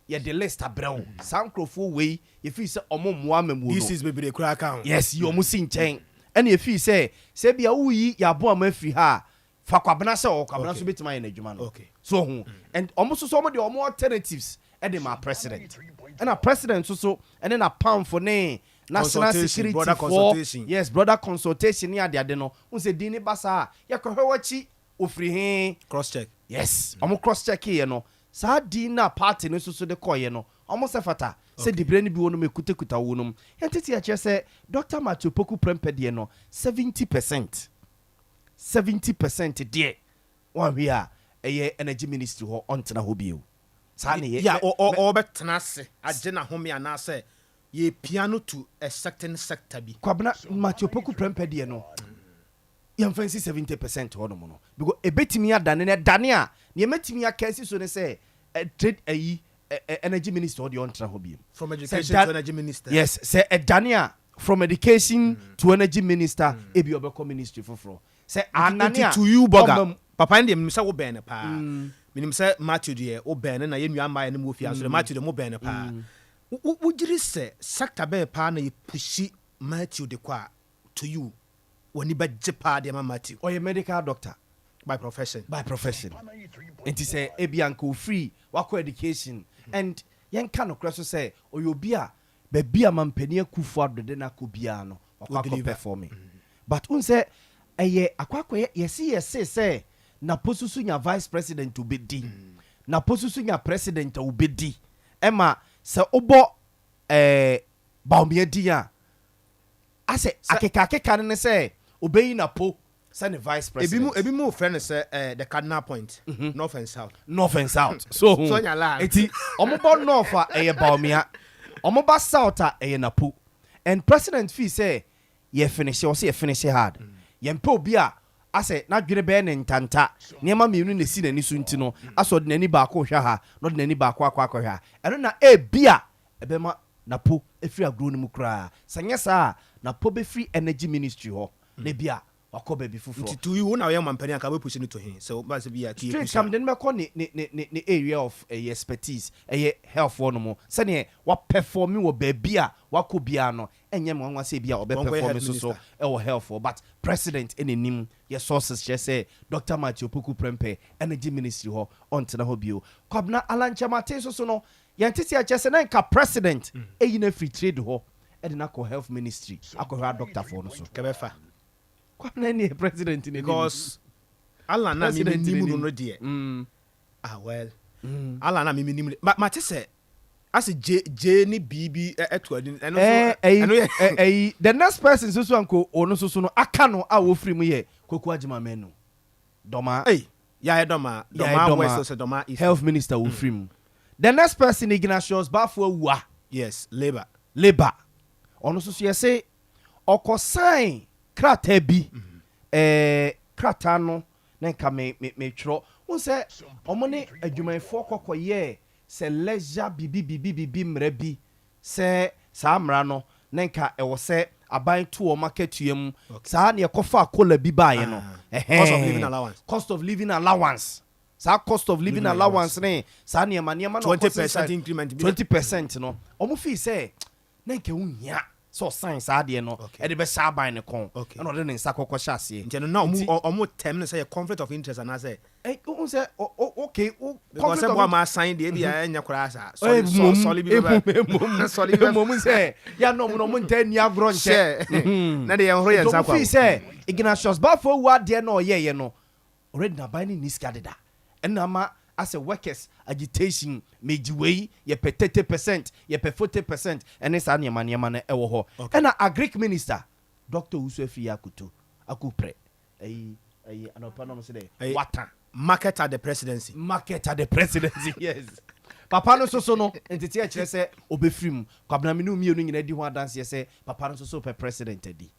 yɛde list abrɛ wo, saa nkorɔfoɔ wei yɛfii sɛ ɔmo mmoa amammuo no.
DCs bebree koraa ka ho.
Yes, yi ɔmo si nkyɛn. Ɛna yɛfii sɛ, sɛ ebia woreyi Yɛaboa mo afiri ha a, fa Kwabena sɛ ɔwɔ Kwabena nso bɛtumi ayɛ n'adwuma no. So woahu? And ɔmo nso so ɔmo de ɔmo alternatives de maa President. Ɛna President nso so ne n'apamfo ne National
Consultation,
Security
broader
foɔ,
consultation.
yes, broader consultation ne adeade no, wohu sɛ din no ba saa a, yɛkɔhwɛ w'akyi, ofiri he?
Cross check.
Yes, ɔmo cross check yɛ no, saa din no a party no nso so de kɔeɛ no, ɔmo sɛ fata sɛ diberɛ no bi wɔ nom ɛkutakuta wo nom. Yɛn tete ɛkyerɛ sɛ Doctor Matthew Opoku Prempeh deɛ no, 70%, 70% deɛ wanhwɛ a ɛyɛ Energy Ministry hɔ ɔntena hɔ bio. Saa na ɛyɛ.
Yɛ a
Mɛ, mɛ.
ɔɔbɛtena ase agye n'ahome anaasɛ yɛrepia no to a certain sector bi.
Kwabena, Matthew Opoku Prempeh deɛ no, yɛmfa nsi 70 percent hɔ nom no because ɛbɛtumi adane na ɛdane a neɛ mɛtumi aka asi so ne sɛ trade ayi energy minister hɔ deɛ ɔntena hɔ biom.
From
Sɛ
education
da
to energy minister.
Yes, sɛ ɛdane a from education to energy minister ebi ɔbɛkɔ ministry foforɔ. Sɛ
Nti
anane a
to you Boga,
ɔmma mu.
papa no deɛ menim sɛ wo bɛn no paa. Menim sɛ Matthew deɛ wo bɛn no na yɛn nua mmaa yɛne mo wɔ fie ha nso deɛ Matthew deɛ mo bɛn no paa. Wo wo gyidi sɛ sector bɛn paa na yɛ pushi Matthew de kɔ a to you w'ani bɛgye paa de ama Matthew?
Ɔyɛ medical doctor.
By profession.
By profession. Nti sɛ ebia nka ofiri wakɔ education and yɛnka nokorɛ so sɛ ɔyɛ obi a baabi a Mampanin Akuffo Addo de no akɔ biara no wakɔ akɔ performe. But wohu sɛ ɛyɛ akɔ akɔyɛ yɛse yɛse sɛ Napo susu nya vice president obɛdi, Napo susu nya president a obɛdi ɛma sɛ wobɔ ɛɛ Bawumia din a Asɛ akekaakeka no ne sɛ obeyi no apo sɛ ne vice president.
Ebinom ebinom frɛ no sɛ eh, the cardinal point, north and south.
North and south. So ho.
So ɔnya line.
Eti ɔmo bɔ north a ɛyɛ Bawumia, ɔmo ba south a ɛyɛ Napo. And president feel sɛ yɛ finishe, ɔse yɛ finishe hard. Yɛmpɛ obi a asɛ n'adwene bɛyɛ ne ntanta, nneɛma mmienu na esi n'ani so nti no, asɛ ɔde n'ani baako rehwɛ ha na ɔde n'ani baako akɔ akɔhwɛ ha. Ɛno na ebia ɛbɛma Napo afiri agorɔ no mu koraa. Sɛ anyɛ saa a, Napo bɛfiri Energy Ministry hɔ na ebia wakɔ baabi foforɔ.
Nti to you, wo na woyɛ ɔmampanin anka wobɛ push no to he? Sɛ woba sɛ bi a to yɛ
Straight
push
ka
a.
mede no bɛkɔ ne ne ne ne ne area of ɛyɛ expertise, ɛyɛ health hɔ nom. Sɛdeɛ wa performe wɔ baabi a wakɔ biara no, ɛnyɛ me nwanwa sɛ ebia ɔbɛ
Ɔnkɔyɛ
performe
health
nso so
minister.
ɛwɔ health hɔ. But President ɛna nim, yɛ sources kyerɛ sɛ Doctor Matthew Opoku Prempeh, Energy Ministry hɔ, ɔntena hɔ bio. Kwabena Alan Kyerematen nso so no, Yɛn tete a kyerɛ sɛ na nka president ayi no afiri trade hɔ de no akɔ health ministry akɔhwɛ adɔktafoɔ no so.
Kɛbɛfa.
Kwabena nie president n'anim.
Because Alan na mimi
President
nim no
n'anim.
no deɛ. Ah well. Alan na mimi nim no ma mate sɛ ase J J ne B bi ɛto ani ɛno nso
Eh, ɛyi,
ɛno yɛ.
eh, ɛyi, the next person nso so a nko ɔno nso so no aka no a wɔfiri mu yɛ Kwaku Agyemang Manu. Dɔmaa.
Ei, Yaye Dɔmaa,
Yaye
Dɔmaa
Dɔmaa,
West ɔsɛ Dɔmaa East.
Health Minister wɔ firi mu. The next person Ignatius Baffour Awuah.
Yes, Labour.
Labour. Ɔno nso so yɛse ɔkɔ sign krataa bi, ɛɛ krataa no na nka me me metwerɛ. Wohu sɛ wɔn ne adwumayɛfoɔ kɔ kɔyɛɛ sɛ leisure biribi biribi biribi mmara bi Sɛ saa mmara no na nka ɛwɔ sɛ aban to wɔn akatua mu saa na yɛkɔfaa kola bi baeɛ no
Cost of living
ɛhɛɛ
allowance.
cost of living allowance saa cost of living
Living
allowance
allowance.
ne saa nneɛma nneɛma na
20
ɔkɔ
percent
sensan
increment bi.
20 percent no wɔn fii sɛ na nka ɛho nhia sɛ ɔsan saa adeɛ no ɛde bɛhyɛ aban no kɔn ɛna ɔde ne nsa kɔkɔ hyɛ aseɛ.
Nti ɛno na
Nti
ɔmo ɔmo tɛm no sɛ yɛ conflict of interest anaasɛ.
Ɛ wohu sɛ o o okay wo
Because
conflict
sɛ
of
boa ma asan deɛ ebi a ɛnyɛ koraa saa.
Ɛ
Sɔli
mmom
sɔli bi bɛba.
mmom
Sɔli bi bɛba.
mmom sɛ yɛ na ɔmo na ɔmo ntaa nni agorɔ nkyɛ.
Hyɛ. Na deɛ yɛn horo yɛn
Nti
nsa
ɔmo
kwa
fii
o.
sɛ Ignatius Baffour awu adeɛ na ɔyɛɛyɛ no already n'aban no nni sika deda ɛna ama asɛ workers agitation megye wei yɛpɛ 30% yɛpɛ 40% ɛne saa nneɛma nneɛma no ɛwɔ hɔ. Ɛna agric minister Doctor Owusu Afriyie Akoto Akuprɛ Ayi ayi anɔpa na ɔmo se dɛ
Ɛyi
wata.
Market at the presidency.
Market at the presidency yes. Papa no nso so no, nteteɛ kyerɛ sɛ ɔbɛfiri mu. Kwabena me ne wo mmienu nyinaa di ho adanseɛ sɛ papa no nso so repɛ president adi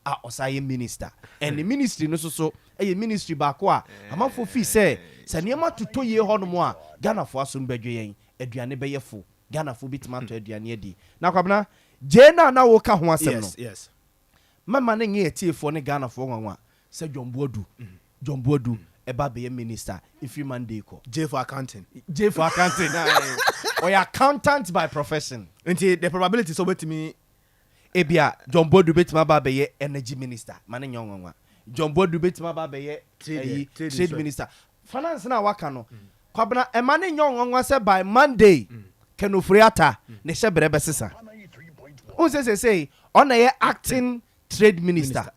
a ɔsan yɛ minister. And ne ministry no nso so yɛ ministry baako a amanfoɔ feel sɛ sɛ nneɛma totɔ yie hɔnom a Ghanafoɔ asom bɛdwo yɛn, aduane bɛyɛ fo, Ghanafoɔ bɛtumi atɔ aduane adi. Na Kwabena, gyee no a na woreka ho asɛm no, mɛma no nyɛ atiefoɔ ne Ghanafoɔ nwanwa sɛ John Boadu, John Boadu ɛba abɛyɛ minister ɛfiri Monday kɔ.
J for accounting.
J for accounting, aye. Ɔyɛ accountant by profession.
Nti the probability sɛ ɔbɛtumi.
Ebia John Boadu bɛtumi aba abɛyɛ energy minister, ma no nyɛ nwanwa. John Boadu bɛtumi aba abɛyɛ
Trade,
ɛyi,
trade
trade
nso.
minister. Finance no a waka no, Kwabena, ɛma no nyɛ nwanwa sɛ by Monday, Ken Ofori-Atta ne hyɛbrɛ bɛsesa. Wohu sɛ seesei ɔna ɛyɛ acting trade minister.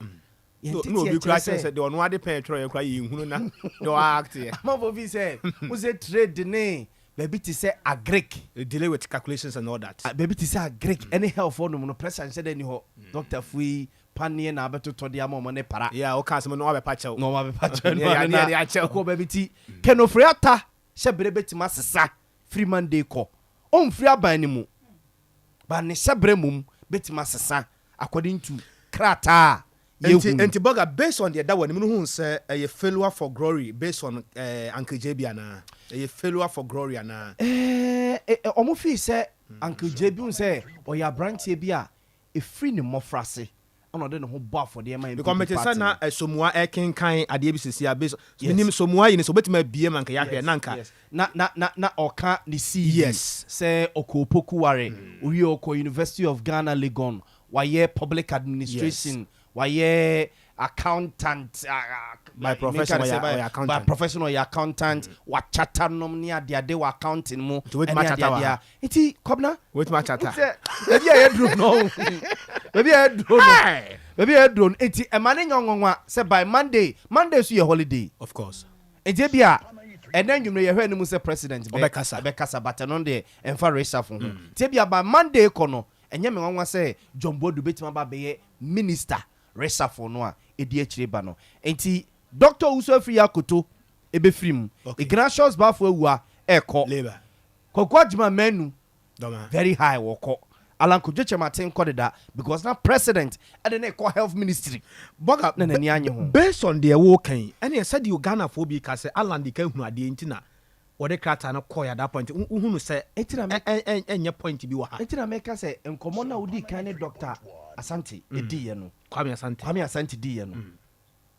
Yɛn
No,
tete
no, obi
ɛkyerɛ
kura kyerɛ
sɛ
sɛ deɛ ɔno ade pɛn twerɛ yɛ kura yɛ nhunu na deɛ ɔa act yɛ.
Amanfoɔ fi sɛ, wohu sɛ trade ne baabi te sɛ agric.
They delay with calculations and all that.
Ah, baabi te sɛ agric ɛne health hɔ nom no, pressure nhyɛ dɛ ni hɔ. Doctor fui paneɛ na abɛtotɔ de ama ɔmo ne para.
Yeah, ɔka asɛm no wabɛpa kyɛw.
Na ɔmo abɛpa kyɛw no
Yeah,
ano
yeah,
na
yeah, kyɛw.
ɔkɔ baabi ti Ken Ofori-Atta hyɛ bere bɛtumi asesa firi Monday kɔ. Ɔmfiri aban no mu, but ne hyɛ bere mom bɛtumi asesa according to krataa a
Nti
yɛhu.
nti Bɔga, based on deɛ da wɔ anim no, hu sɛ ɛyɛ failure for glory based on Uncle JB anaa ɛyɛ failure for glory anaa?
Ɔmo fii sɛ Uncle JB hu sɛ ɔyɛ aberanteɛ bi a ɛfiri ne mmɔfrase ɛna ɔde ne ho bɔ afɔdeɛ ma
Because
NPP
mete sɛ
party
na
no.
Somua ɛkenkan adeɛ bi sisi a based
Yes.
menim Somua yi ni sɛ obɛtumi abie ma nka yɛahwɛ na nka
Yes. Na ɔka ne CV sɛ ɔkɔ Opoku Ware, owie ɔkɔ University of Ghana Legon, wayɛ public administration, wayɛ accountant.
By profession,
meka ne sɛ
ɔyɛ accountant.
By profession ɔyɛ accountant, wakyata nom ne adeade wɔ accounting mu
Nti wobɛtumi
ɛne
akyata wɔ
adeade
ha?
a nti Kwabena,
Wobɛtumi akyata?
sɛ baabi a yɛduro no, baabi a yɛduro no, baabi a yɛduro no, nti ɛma ne nyɛ nwanwa sɛ by Monday, Monday so yɛ holiday.
Of course.
Nti ebi a ɛnɛ nwumire yɛhwɛ anim sɛ president bɛ
Ɔbɛkasa.
ɛbɛkasa, but ɛno deɛ ɛmfa reshuffle ho. Nti ebi a by Monday kɔ no, ɛnyɛ me nwanwa sɛ John Boadu bɛtumi aba abɛyɛ minister reshuffle no a ɛdi akyire ba no. Nti Dr. Owusu Afriyie Akoto ebɛfiri mu. Ignatius Baffour Awuah ɛɛkɔ.
Labour.
Kwaku Agyeman Manu
Dɔma.
very high wɔkɔ. Alan Kojo Kyerematen kɔ deda because na president ɛde ne kɔ health ministry
Bɔga,
na n'ani anye ho.
Based on deɛ wɔɔka yi, ɛne sɛdeɛ Ghanafoɔ bi ka sɛ Alan de ka hunu adeɛ nti na wɔde krataa no kɔɔ at that point, wohunu sɛ
Enti na
ɛnyɛ point bi wɔ ha?
Nti na meka sɛ nkɔmmɔ no a wodii kan ne Dr. Asante ɛdiiɛ no,
Kwame Asante.
Kwame Asante diiɛ no,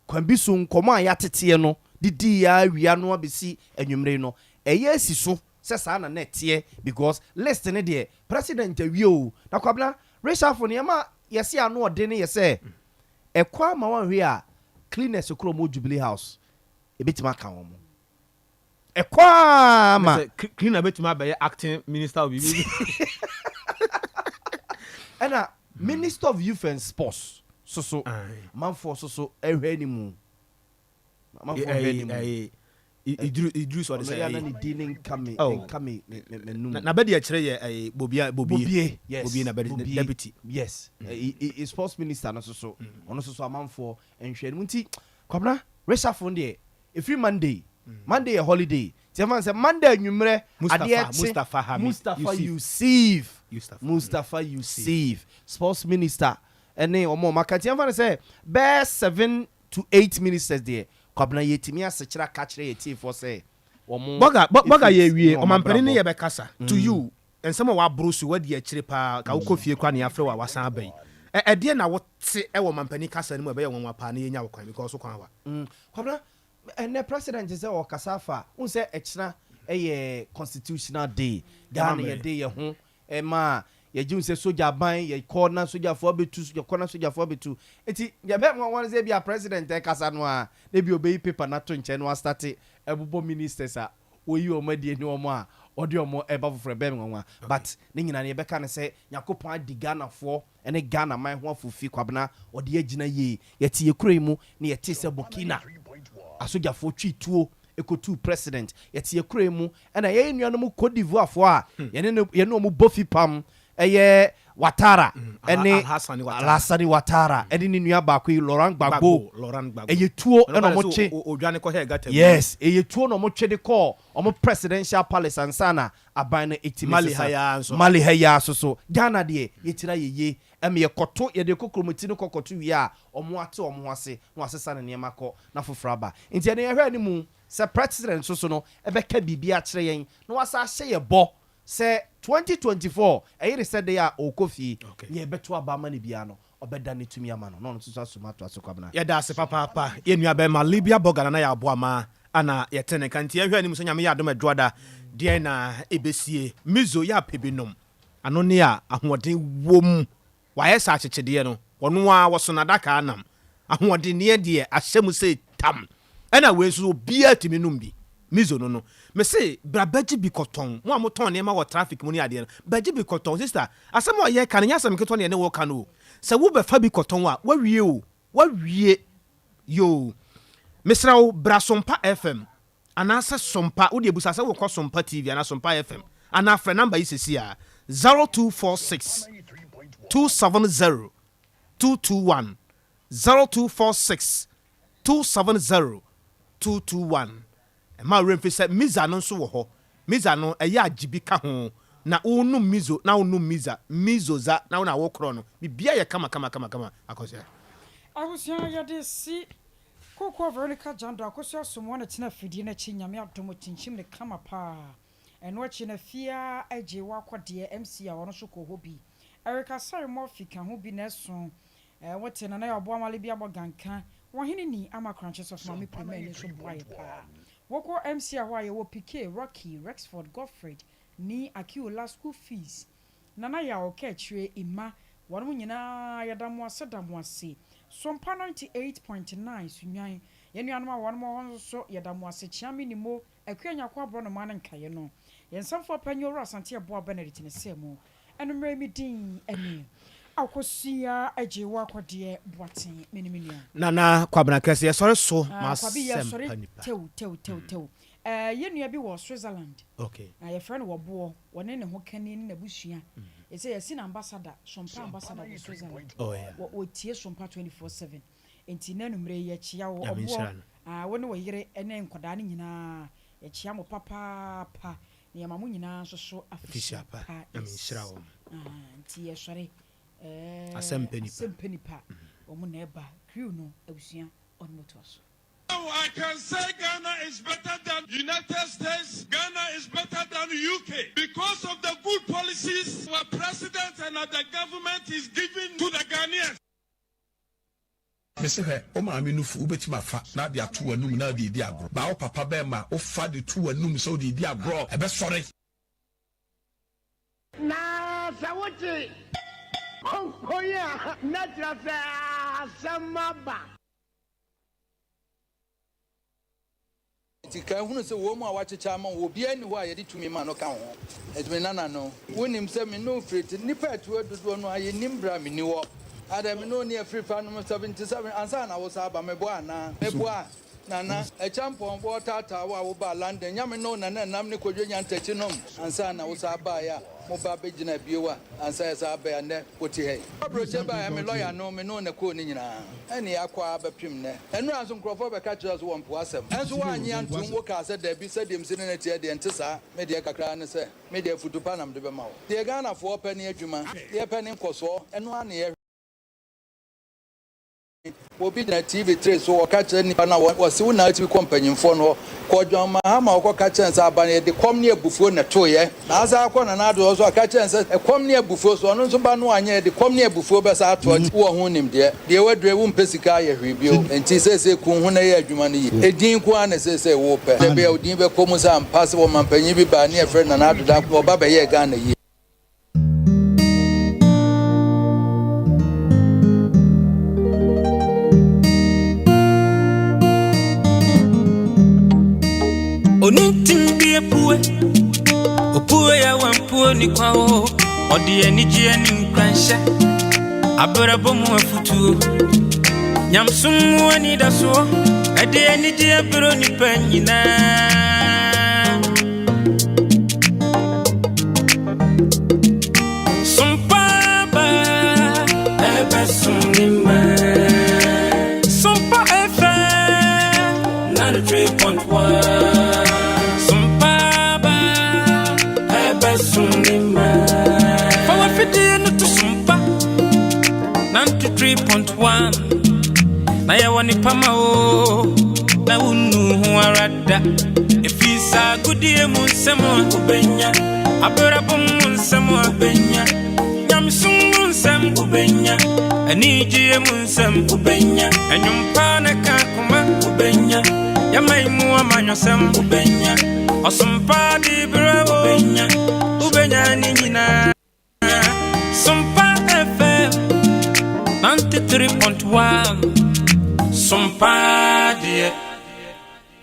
kwan bi so nkɔmmɔ a yɛateteɛ no didiiɛ awia no abɛsi anwummere no, ɛyɛ asi so sɛ saa na na ɛteɛ because list ne deɛ president awie o. Na Kwabena, reshuffle nneɛma yɛse ano ɔde ne yɛ sɛ ɛkɔ ama wanhwɛ a cleaners korɔ mɔ Jubilee House ɛbɛtumi aka wɔn mo ɛkɔ ama
Sɛ cleaner bɛtumi abɛyɛ acting minister of biribi.
Ɛna Minister of Youth and Sports soso, amanfoɔ soso ɛhwɛ anim, amanfoɔ hwɛ anim.
Idris ɔde
Ɔno
sɛ
yɛ na ne din ne nka me
Oh.
nka me me me m'anum.
Na bɛdi akyerɛ yɛ ɛyɛ Bobie, Bobie.
Bobie, yes.
Bobie na bɛdi
Bobie.
deputy.
Yes. Sports minister no soso, ɔno soso amanfoɔ nhwɛ anim. Nti Kwabena, reshuffle deɛ ɛfiri Monday, Monday yɛ holiday, nti ɛfa sɛ Monday anwummerɛ
Mustapha,
adeɛ kye
Mustapha Hamid
Mustapha
Yusuf.
Yusuf.
Yusuf.
Mustapha Yusuf, sports minister, ɛne ɔmo ɔmo aka. Nti ɛfa no sɛ bɛɛ 7 to 8 ministers deɛ, Kwabena, yɛtumi asekyerɛ aka kyerɛ yɛ tiefoɔ sɛ wɔn
Bɔga, Bɔga, yɛ wie
ne wɔn
ɔmampanin ne
abrabɔ.
yɛ bɛkasa to you nsɛm a waboro so wadi akyire paa ka wokɔ fie kora ne yɛafrɛ wo a wasan aba yi. Ɛdeɛ na wote ɛwɔ ɔmampanin kasa no mu a ɛbɛyɛ nwanwa paa na yɛnya wo kwan because wo kwan wa?
Kwabena, ɛnɛ president sɛ ɔkasa afa n sɛ ɛkyena ɛyɛ Constitutional Day Ghana.
Yɛma
yɛde yɛ ho ɛma yɛgye wo sɛ sogya aban, yɛkɔ na sogyafoɔ bɛtu, yɛkɔ na sogyafoɔ bɛtu. Nti yɛbɛ mu wɔn sɛ bi a president ɛkasa no a, na bi obɛyi paper na to nkyɛn na wastate ɛbobɔ ministers a oyi wɔn adie ne wɔn a ɔde wɔn ɛba foforɔ, ɛbɛn mu nwanwa. But ne nyinaa no yɛbɛka ne sɛ Nyankopɔn adi Ghanafoɔ ɛne Ghana man ho afofi. Kwabena, ɔde agyina yie. Yɛte yɛ kuro yi mu ne yɛte sɛ Burkina asogyafoɔ twi tuo ekotu president. Yɛte yɛ kuro yi mu ɛna yɛyɛ nuanom Cote d'Ivoire foɔ a yɛne no yɛne wɔn bɔ fi pam ɛyɛ Ouattara ɛne
Alhassane Ouattara.
Alhassane Ouattara ɛne ne nua baako yi Laurent Gbagbo
Gbagbo, Laurent Gbagbo.
Ɛyɛ tuo
Ɔno
ɛna
koraa
ɔmo
sɛ
twe
odwane kɔhɛɛ gutter mu.
Yes, ɛyɛ tuo na ɔmo twe de kɔɔ ɔmo presidential palace ansa na aban no ɛtumi
Mali
sesa.
ha yi ara nso.
Mali ha yi ara nso so. Ghana deɛ yɛtiri ayɛ yie ɛma yɛkɔto yɛde kokromoti no kɔ kɔto wie a ɔmo ate ɔmo ho ase na wɔasesa ne nneɛma kɔ na foforɔ aba. Nti ɛnɛ yɛhwɛ anim sɛ president nso so no ɛbɛka biribi akyerɛ yɛn na wasan ahyɛ yɛ bɔ sɛ 2024 ɛyere sɛ dɛn a ɔrekɔ fie, nea yɛbɛto aba ama no biara no, ɔbɛda ne tumi ama no na ɔno nso so asom atoa so. Kwabena.
Yɛda ase papaapa yɛn nua bɛɛma Libya Burger Nana Yaw Boamah ana yɛte ne nka nti yɛnhwɛ anim sɛ Nyame yɛ adom Ɛdwoada deɛn na ɛbɛsie. Mizo yɛ apɛ bi nom ano ne a ahoɔden wom Wayɛ sɛ akyekyedeɛ no, ɔno ara wɔso n'adaka nam. Ahoɔdenneɛ deɛ ahyɛ mu sei tam. Ɛna wei nso obiara tumi nom bi. Mizo no no. Mese bra bɛgye bi kɔtɔn. Mo a motɔn nneɛma wɔ traffic mu ne adeɛ no, bɛgye bi kɔtɔn. Sister, asɛm a yɛreka no nyɛ asɛm ketewa na yɛne wo reka no o. Sɛ wobɛfa bi kɔtɔn a, woawie o. Woawie. Yoo. Mesrɛ wo, bra Sompa FM. Anaasɛ Sompa, wo deɛ busa sɛ wokɔ Sompa TV anaa Sompa FM anaa frɛ number yi sɛsi ara, 0246 270 221, 0246 270 221. Mma wo werɛ mfi sɛ Miza no nso wɔ hɔ. Miza no, ɛyɛ a gye bi ka ho na wonom Mizo na wonom Miza, Mizo za na wo na wokorɔ no, biribiara yɛ kama kama kama kama. Akosua.
Abusua yɛde si Kokoa Veronica Jando Akosua Asomoah na tena afidie no akyi Nyame adom ɔkyinkyim no kama paa Ɛno akyi no Afia Adjei Wakɔ deɛ MC a ɔno nso kɔɔ hɔ bi Eric Asare Murphy ka ho bi na ɛso Wote Nana Yaw Boamale bi abɔ ganka Wɔ hene ni ama Krankye Sɔfo Maame Prima ani nso boaeɛ paa Wokɔ MC a hɔ a yɛwɔ Pike, Rocky, Rexford, Godfred, Nii Akiola School fees Nana Yaw Kaakyire Emma wɔnom nyinaa yɛda mo ase da mo ase. Sompa 98.9 Sunyani yɛn nuanom a wɔnom wɔ hɔ nso so yɛda mo ase Kyeame Nimo Akua Nyarko Aborɔnoma ne nkaeɛ no yɛn nsɛmfoɔ panyin Owura Asante Aboah Benedict ne sɛ mo anummerɛ yi me din ne Akosua Agyewa Kɔdeɛ Boateng me ne me nua.
Nana Kwabena Kɛse yɛsɔre so
Ah, Kwabi
m'asɛmpa
yɛsɔre
nipa.
tew tew tew tew. Eh, yɛn nua bi wɔ Switzerland.
Okay.
Na yɛfrɛ no Wɔboɔ. Wɔne ne ho kani ne n'abusua. Ɛsɛ yɛasi no ambassador, Sompa ambassador wɔ Switzerland.
Oh, yeah.
Wɔ, wɔtie Sompa 24/7. Enti nnɛ anwummere yi, yɛkyea wo,
Nyame
Ɔboɔ,
nhyira no.
ah, wo ne wo yere ne nkwadaa no nyinaa. Yɛkyea mo papaapa. Na yɛma mo nyinaa nso so
Afehyia
afehyia
pa.
pa.
Nyame
Yes.
nhyira wɔn.
Ah, nti yɛsɔre. Eh,
Asɛm pɛ nipa.
Asɛm pɛ nipa. Wɔn na ɛba. Crew no, abusua, wɔn mo toa so.
I can say Ghana is better than United States, Ghana is better than UK because of the good policies our president and the government is giving to the Ghanaians.
Mese hwɛ, wo maame nufu wobɛtumi afa na ade ato w'anum na ade adi agorɔ, baa wo papa bɛɛma wofa de to w'anum sɛ wode redi agorɔ, ɛbɛsɔre.
Na sɛ wote konko yi a, na kyerɛ sɛ asɛm aba.
Enti kae hunu sɛ wɔn mu a wɔakyekyɛ ama wo, obiara nni hɔ a yɛde tumi ma no ka wo ho. Enti me nananom, wonim sɛ me ne wo firi te, nnipa a ɛte hɔ dodoɔ no ara, yɛnnim berɛ a menni hɔ. Adɛn, me ne wo ne afirifa nom 77 ansa na wosan aba, meboa anaa? Meboa, Nana. Akyampɔn, wɔretaataa wo a wobaa London, nyɛ me ne wo na na ɛnam ne Kwadwo Nyantakyi nom ansa na wosan baeɛ a moba bɛgyinaa bio a ansa yɛsan abae a nnɛ wote ha yi. Abrokye baeɛ me lɔya no me ne wo na ɛkɔɔ ne nyinaa ɛne yɛakɔ ara bɛpem nnɛ. Ɛnora nso nkurɔfoɔ bɛka kyerɛɛ wo sɛ wɔmpo w'asɛm ɛnso woannye antom wokaa sɛ dabi sɛdeɛ mesi ne no teɛ deɛ ɛnte saa. Me deɛ kakra ara ne sɛ me deɛ afutu pa na mede bɛma wo. Deɛ Ghanafoɔ pɛ ne adwuma, deɛ yɛpɛ ne nkɔsoɔ ɛno ara na yɛhwɛ. Obi gyina TV tire so ɔka kyerɛ nnipa no a wɔse wo na atumi kɔ mpanyinfoɔ no hɔ kɔ John Mahama ɔkɔ ka kyerɛ no sɛ aba no yɛde kɔm ne abufuo na ɛtoeɛ na asan akɔ Nana Addo hɔ so aka kyerɛ no sɛ ɛkɔm ne abufuo so ɔno nso ba no anyɛ yɛde kɔm ne abufuo bɛsa atoa nti wowɔ ho nimdeɛ deɛ wadure wompɛ sika ayɛ hwee bio nti seesei ku wo ho na yɛ adwuma no yie edin nko ara na seesei wopɛ sɛ ɛbɛyɛ wo din bɛkɔ mu sɛ ampa sɛ ɔmanpanyin bi baa ne yɛfrɛ no Nana Addo Dankwa ɔba bɛyɛɛ Ghana yie.
Onuntin bi apue, opue yɛ wampuo ni kwa o. Ɔde anigyeɛ ne nkuranhyɛ, abrabɔ mu afutuo, nyamsom mu anidasoɔ, ɛde anigyeɛ brɛ nipa nyinaa. Sompa 93.1 na yɛwɔ nipa ma o na wonnu ho ara da ɛfiri saa agodie mu nsɛm a wobɛnya abrabɔ mu nsɛm a wobɛnya nyamesom mu nsɛm wobɛnya anigyeɛ mu nsɛm wobɛnya ɛnwompa ne ka koma wobɛnya yɛma yi mu amanyɔsɛm wobɛnya ɔsompa de berɛ wobɛnya wobɛnya ne nyinaa. Sompa FM 93.1. Sompa deɛ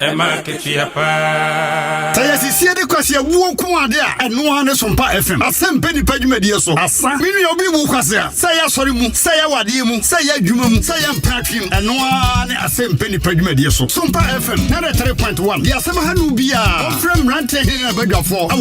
ɛma ketua paa.
Sɛ yɛsisie de kwasi awuo nko ade a, ɛno ara ne Sompa FM. Asɛm pɛ nipa dwumadie so asa. Me nua, obi wu kwase a, sɛ ɛyɛ asɔre mu, sɛ ɛyɛ awadeɛ mu, sɛ ɛyɛ adwuma mu, sɛ ɛyɛ mpratwe mu, ɛno ara ne asɛm pɛ nipa dwumadie so. Sompa FM 93.1 deɛ asɛm ha no biara, wɔmfrɛ mmeranteɛ hene ne abadwafoɔ wɔ.